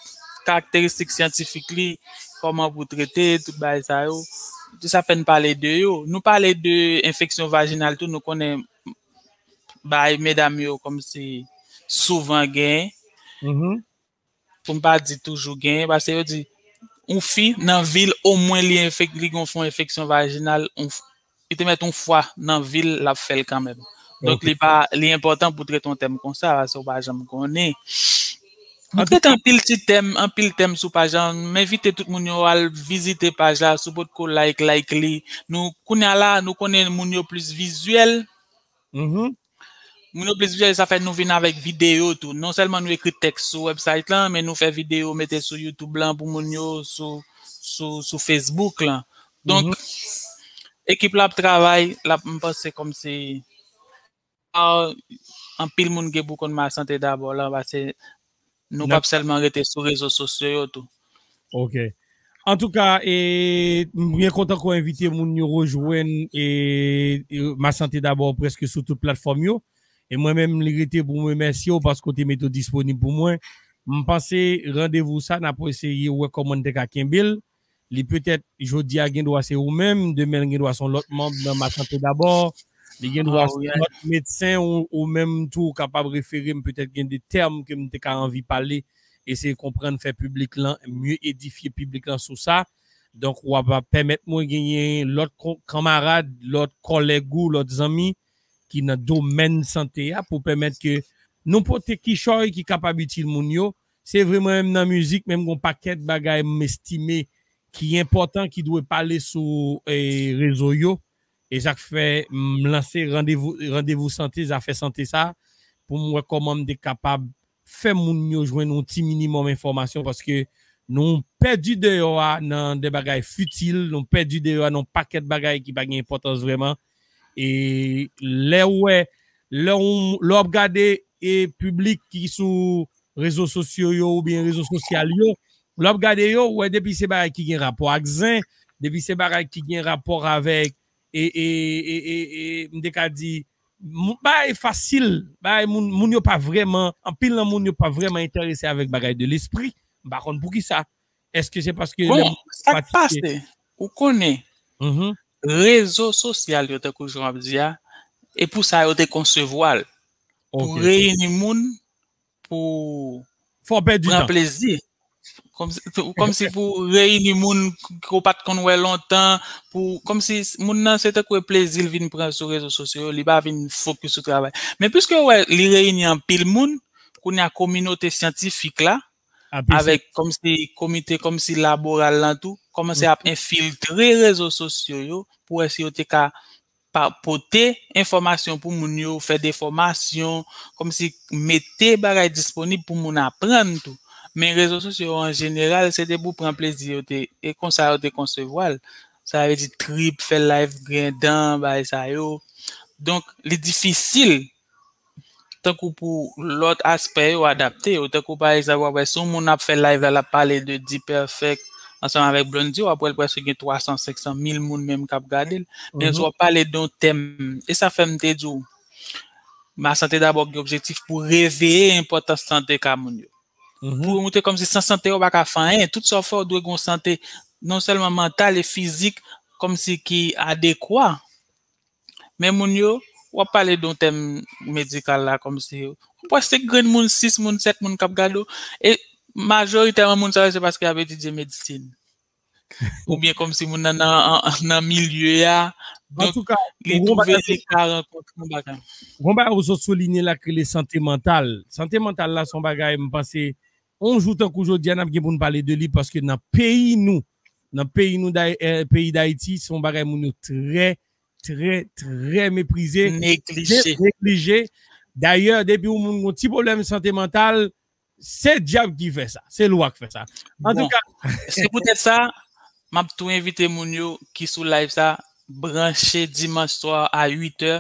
karakteristik syantifik li, kòman pou trete, tout bagay sa yo. Sa fè n pale de yo. Nou pale de enfeksyon vajinal tou, nou konnen bay medam yo kòmsi souvan gen, Mhm. pou m pa di toujou gen, paske yo di, yon fi nan vi l, omwen li enfek-, li gon fon enfeksyon vajinal, yon f-, li te mèt yon fwa nan vi l, l ap fè l kanmenm. Donk, Ok. Li pa, li enpòtan pou trete yon tèm konsa, paske w pa janm konnen. Nou An tou trete ka anpil ti tèm, anpil tèm sou paj la. M envite tout moun yo al vizite paj la, si w potko like, like li. Nou, kounye a la, nou konnen moun yo plis vizyèl. Mhm. Moun yo plis vizyèl, sa fè nou vin avèk videyo tou. Non sèlman nou ekri tèks sou website lan, men nou fè videyo, mete sou YouTube lan pou moun yo, sou, sou, sou Facebook lan. Donk, Mhm. Ekip la ap travay, l ap, m panse kòmsi, ah, anpil moun gen pou konn Ma Sante Dabò la, paske nou N ap p ap sèlman rete sou rezo sosyo yo tou. Ok. Antouka, e, m byen kontan ke w envite moun yo rejwenn, e, e, Ma Sante Dabò prèske sou tout platfòm yo. E mwen menm, li rete pou m remèsye w paske w te mete w disponib pou mwen. M panse randevou sa, n ap eseye wè kòman n te ka kenbe l. Li petèt, jodi a, gen dwa se ou menm, demen, l gen dwa se yon lòt manm nan Ma Sante Dabò. Li gen dwa Ah, se yon wi. lòt medsen ou, ou menm tou, ou kapab refere m, petèt gen de tèm ke m te ka anvi pale, eseye konprann, fè piblik lan, mye edifye piblik lan sou sa. Donk, w ap pèmèt mwen genyen lòt ko-, kanmarad, lòt kòlèg ou, lòt zanmi ki nan domèn sante a pou pèmèt ke nou pote kichòy ki kapab itil moun yo. Se vre, mwen menm nan mizik, men m gon pakèt bagay m estime ki enpòtan, ki dwe pale sou, e, rezo yo. E sa k fè m lanse randevou, randevou sante, zafè sante sa, pou m wè kòman m te kapab fè moun yo jwenn yon ti minimòm enfòmasyon, paske nou pèdi deyò a nan de bagay fitil, nou pèdi deyò a nan pakèt bagay ki pa gen enpòtans vrèman. E lè w wè, lè w, lè w ap gade, e, piblik ki sou rezo sosyo yo oubyen rezo sosyal yo, lè w ap gade yo, w wè depi se bagay ki gen rapò ak zen, depi se bagay ki gen rapò avèk, e, e, e, e, e, m te ka di, mou-, bagay fasil, bagay moun, moun yo pa vrèman, anpil nan moun yo pa vrèman enterese avèk bagay de lespri. M pa konn poukisa. Èske se paske lè Bon, moun sa k pratike pase, ou konnen, Mhm. rezo sosyal yo, tankou jan w ap di a, e pou sa yo te konsevwa l, pou Ok. reyini moun, pou Fò w pèdi pran tan. plezi. Kòmsi, kòmsi pou reyini moun ke w pa t konn wè lontan, pou, kòmsi s-, moun nan se tankou e plezi l vin pran sou rezo sosyo yo, li pa vin fokis sou travay. Men piske w wè li reyini anpil moun, kounye a kominote syantifik la, Ap eseye. avèk kòmsi komite, kòmsi laboral lan tou, kòmanse ap enfiltre rezo sosyo yo pou wè si yo te ka pa, pote enfòmasyon pou moun yo, fè de fòmasyon, kòmsi mete bagay disponib pou moun aprann tou. Men rezo sosyo yo an jeneral, se te pou pran plezi yo te, e konsa yo te konsevwa l. Sa vle di trip, fè live, griyen dan, bagay sa yo. Donk, li difisil tankou pou lòt aspè yo adapte yo. Tankou pa egzanp, w ap wè si yon moun ap fè live la, l ap pale de D-Perfect ansanm avèk Blondy, w ap wè l prèske gen twa san, senk san mil moun menm k ap gade l. Men si w ap pale de yon tèm, e sa fè m te di w, Ma Sante Dabò gen objektif pou reveye enpòtans sante ka moun yo. Pou yo montre kòmsi san sante yo pa ka fè anyen. Tout sa w fè, w dwe gen yon sante non sèlman mantal e fizik, kòmsi ki adekwa. Men moun yo, w ap pale de yon tèm medikal la, kòmsi w ap wè senk grenn moun, sis moun, sèt moun k ap gade w. E majoritèman moun sa yo, se paske y ap etidye medsin. Oubyen kòmsi moun nan nan, nan milye a. Donk, li twouve li ka rankontre yon bagay. Gon bagay ou sot soulinye la ki rele sante mantal. Sante mantal la se yon bagay m panse yon jou tankou jodi a n ap gen pou n pale de li paske nan peyi nou, nan peyi nou, peyi Dayiti, se yon bagay moun yo trè, trè, trè meprize, neglije. Dayè, depi yon moun gen yon ti pwoblèm sante mantal, se dyab ki fè sa, se lwa k fè sa. Antouka, se poutèt sa, m ap tou envite moun yo ki sou live sa, branche dimanch swa a uit è,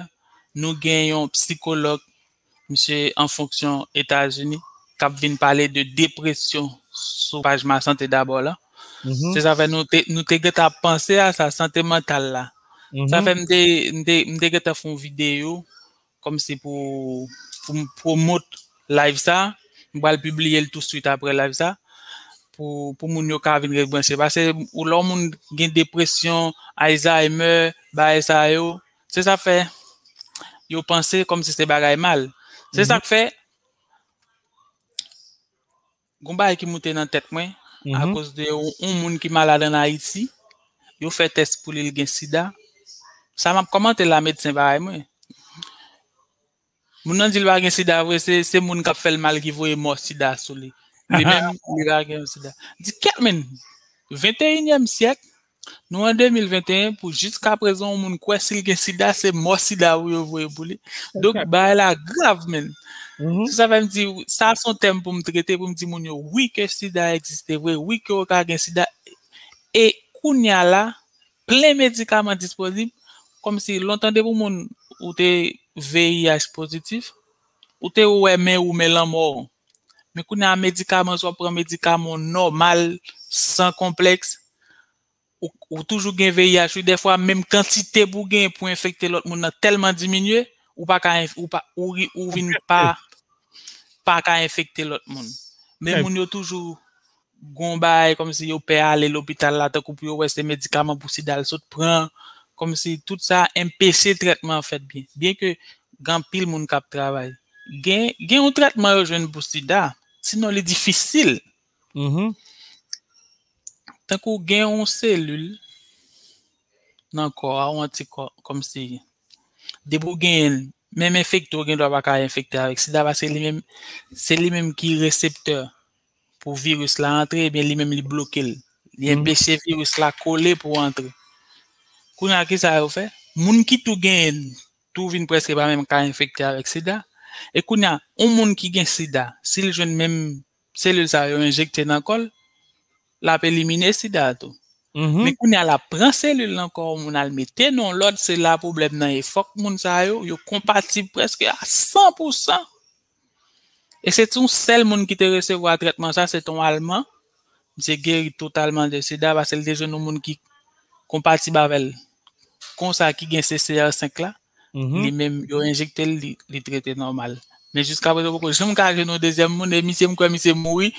nou gen yon psikològ, misye an fonksyon Etazini, k ap vin pale de depresyon sou paj Ma Sante Dabò la. Se sa fè nou te, nou te gentan ap panse a sa, sante mantal la. Sa fè m te, m te, m te gentan fè yon videyo kòmsi pou, pou m pwomot live sa. M pral pibliye l touswit apre live sa pou, pou moun yo ka vin rebranche. Paske ou lè yon moun gen depresyon, Alzheimer, bagay sa yo, se sa fè yo panse kòmsi se bagay mal. Se sa k fè gon bagay ki moute nan tèt mwen akoz de yon, yon moun ki malad ann Ayiti, yo fè tès pou li, l gen sida. Sa m ap kòmante la, medsen pa bay mwen. Moun nan di l pa gen sida vre, se, se moun k ap fè l mal ki voye mò sida sou li. Li menm, li pa gen sida. Di kèt, men, venteyinyèm syèk, nou an de mil venteyen, pou jiskaprezan, yon moun kwè si l gen sida, se mò sida pou yo voye pou li. Donk, bagay la grav, men. Se sa fè m di, sa se yon tèm pou m trete, pou m di moun yo, wi, ke sida egziste vre, wi, ke w ka gen sida. E kounye a la, plen medikaman disponib, kòmsi lontan depi yon moun ou te V I H pozitif, ou te wè men ou men lanmò. Men kounye a medikaman, si w ap pran medikaman nòmal, san konplèks, ou, ou toujou gen V I H, wi, dèfwa menm kantite pou w genyen pou enfekte lòt moun nan tèlman diminye, ou pa ka enf-, ou pa, ou ri-, ou vin pa, pa ka enfekte lòt moun. Men moun yo toujou gon bagay kòmsi yo pè ale lopital la, tankou pou yo wè se medikaman pou sida l sot pran, kòmsi tout sa enpeche trètman an fèt byen. Byen ke gen anpil moun k ap travay. Gen, gen yon trètman yo jwenn pou sida, sinon li difisil. Tankou gen yon selil nan kò a, yon antikò, kòmsi depi w genyen l, menm enfekte w gen dwa pa ka enfekte avèk sida, paske li menm, se li menm ki reseptè pou viris la antre, ebyen li menm li bloke l. Li enpeche viris la kole pou antre. Kounye a, kisa yo fè? Moun ki tou genyen l, tou vin prèske pa menm ka enfekte avèk sida. E kounye a, yon moun ki gen sida, si l jwenn menm selil sa yo enjekte nan kò l, l ap elimine sida tou. Men kounye a, l ap pran selil nan kò yon moun, al mete nan yon lòt, se la pwoblèm nan ye. Fòk moun sa yo, yo konpatib prèske a san pou san. E se yon sèl moun ki te resevwa trètman sa, se te yon Alman. Misye geri totalman de sida, paske l te jwenn yon moun ki konpatib avè l. Konsa, ki gen C C R senk la, li menm, yo enjekte l, li, li trete nòmal. Men jiskaprezan, poko janm ka jwenn yon dezyèm moun, e misye, m kwè misye mouri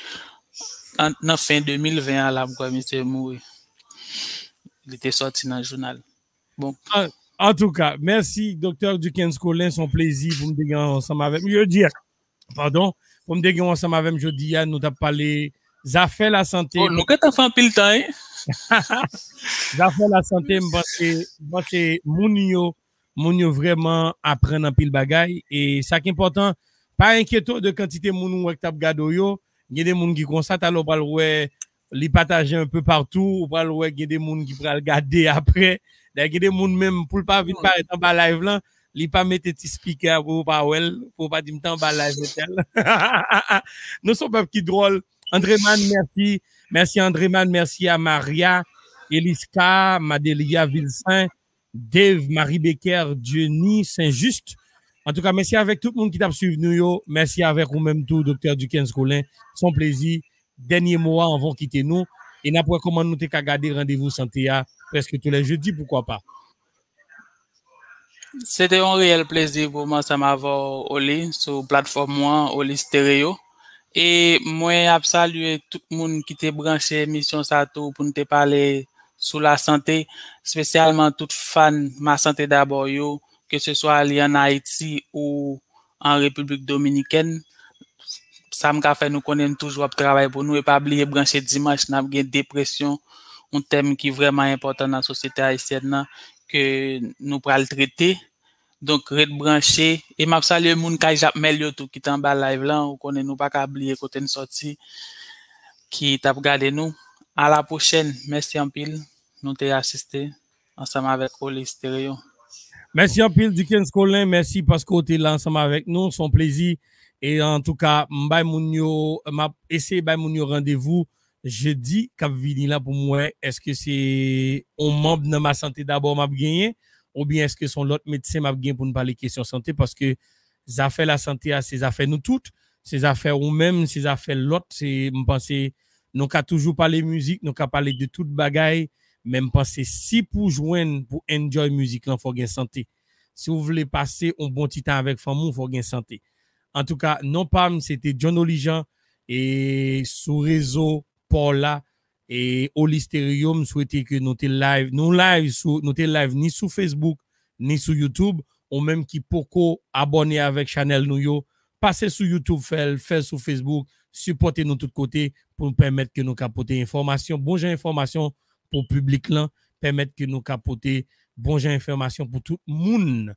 an, nan fen de mil ven an la, m kwè misye mouri. Li te sòti nan jounal. Bon. An, antouka, mèsi, Doktè Duckens Colin, se yon plezi pou m te gen ansanm avèk m jodi a. Padon, pou m te gen w ansanm avè m jodi a, nou t ap pale zafè lasante. Oh, nou gentan fè anpil tan, wi. Zafè lasante, m panse, m panse moun yo, moun yo vrèman aprann anpil bagay. E sa k enpòtan, pa enkyete w de kantite moun ou wè k t ap gade w yo. Gen de moun ki konsa, talè w pral wè li pataje un peu partout, ou pral wè gen de moun ki pral gade apre. Dayè, gen de moun menm, pou l pa vin parèt anba live lan, li pa mete ti speaker a pou yo pa wè l, pou yo pa di m te anba live entèl. Nou se yon pèp ki dwòl. Andreman, mèsi. Mèsi Andreman, mèsi a Maria, Eliska, Madelia, Vilsen, Dave, Marie Becker, Dieuny, Saint Juste. Antouka, mèsi avèk tout moun ki t ap swiv nou yo. Mèsi avèk ou menm tou, Doktè Duckens Colin. Se yon plezi. Dènye mo a anvan w kite nou. E n ap wè kòman nou te ka gade randevou sante a prèske tou lè jedi, poukwa pa. Se te yon reyèl plezi pou m ansanm avè w, Oli, sou platfòm ou an, Oli Stereo. E mwen ap salye tout moun ki te branche emisyon sa tou pou n te pale sou lasante, espesyalman tout fan Ma Sante Dabò yo, ke se swa li ann Ayiti ou an Repiblik Dominikèn. Sa m ka fè nou konnen, m toujou ap travay pou nou. E pa bliye branche dimanch, n ap gen depresyon, yon tèm ki vrèman enpòtan nan sosyete ayisyèn nan ke nou pral trete. Donk, ret branche. E m ap salye moun kay Jakmèl yo tou ki t anba live lan. Ou konnen nou pa ka bliye kote n sòti, ki t ap gade nou. A la pwochèn. Mèsi anpil. Nou te asiste ansanm avèk Oli Stereo. Mèsi anpil, Dickens Colin. Mèsi paske w te la ansanm avèk nou. Se yon plezi. E antouka, m bay moun yo, m ap eseye bay moun yo randevou jedi k ap vini la pou m wè èske se yon manm nan Ma Santé D'abord m ap genyen, oubyen èske se yon lòt medsen m ap gen pou n pale kesyon sante, paske zafè lasante a, se zafè nou tout, se zafè ou menm, se zafè lòt, se, m panse, nou ka toujou pale mizik, nou ka pale de tout bagay, men m panse si pou jwenn, pou enjoy mizik lan, fò gen sante. Si w vle pase yon bon ti tan avèk fanmi w, fò gen sante. Antouka, non pa m, se te John Olijan, e sou rezo pa w la, e Oli Stereo, m swete ke nou te live, nou live sou, nou te live ni sou Facebook, ni sou YouTube, ou menm ki poko abòne avèk chanèl nou yo, pase sou YouTube, fè l, fè l sou Facebook, sipòte nou tout kote pou nou pèmèt ke nou ka pote enfòmasyon, bon jan enfòmasyon pou piblik lan, pèmèt ke nou ka pote bon jan enfòmasyon pou tout moun.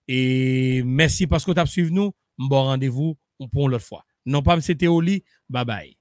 E mèsi paske w t ap swiv nou, m ba w randevou pou yon lòt fwa. Non pa m se te Oli, babay.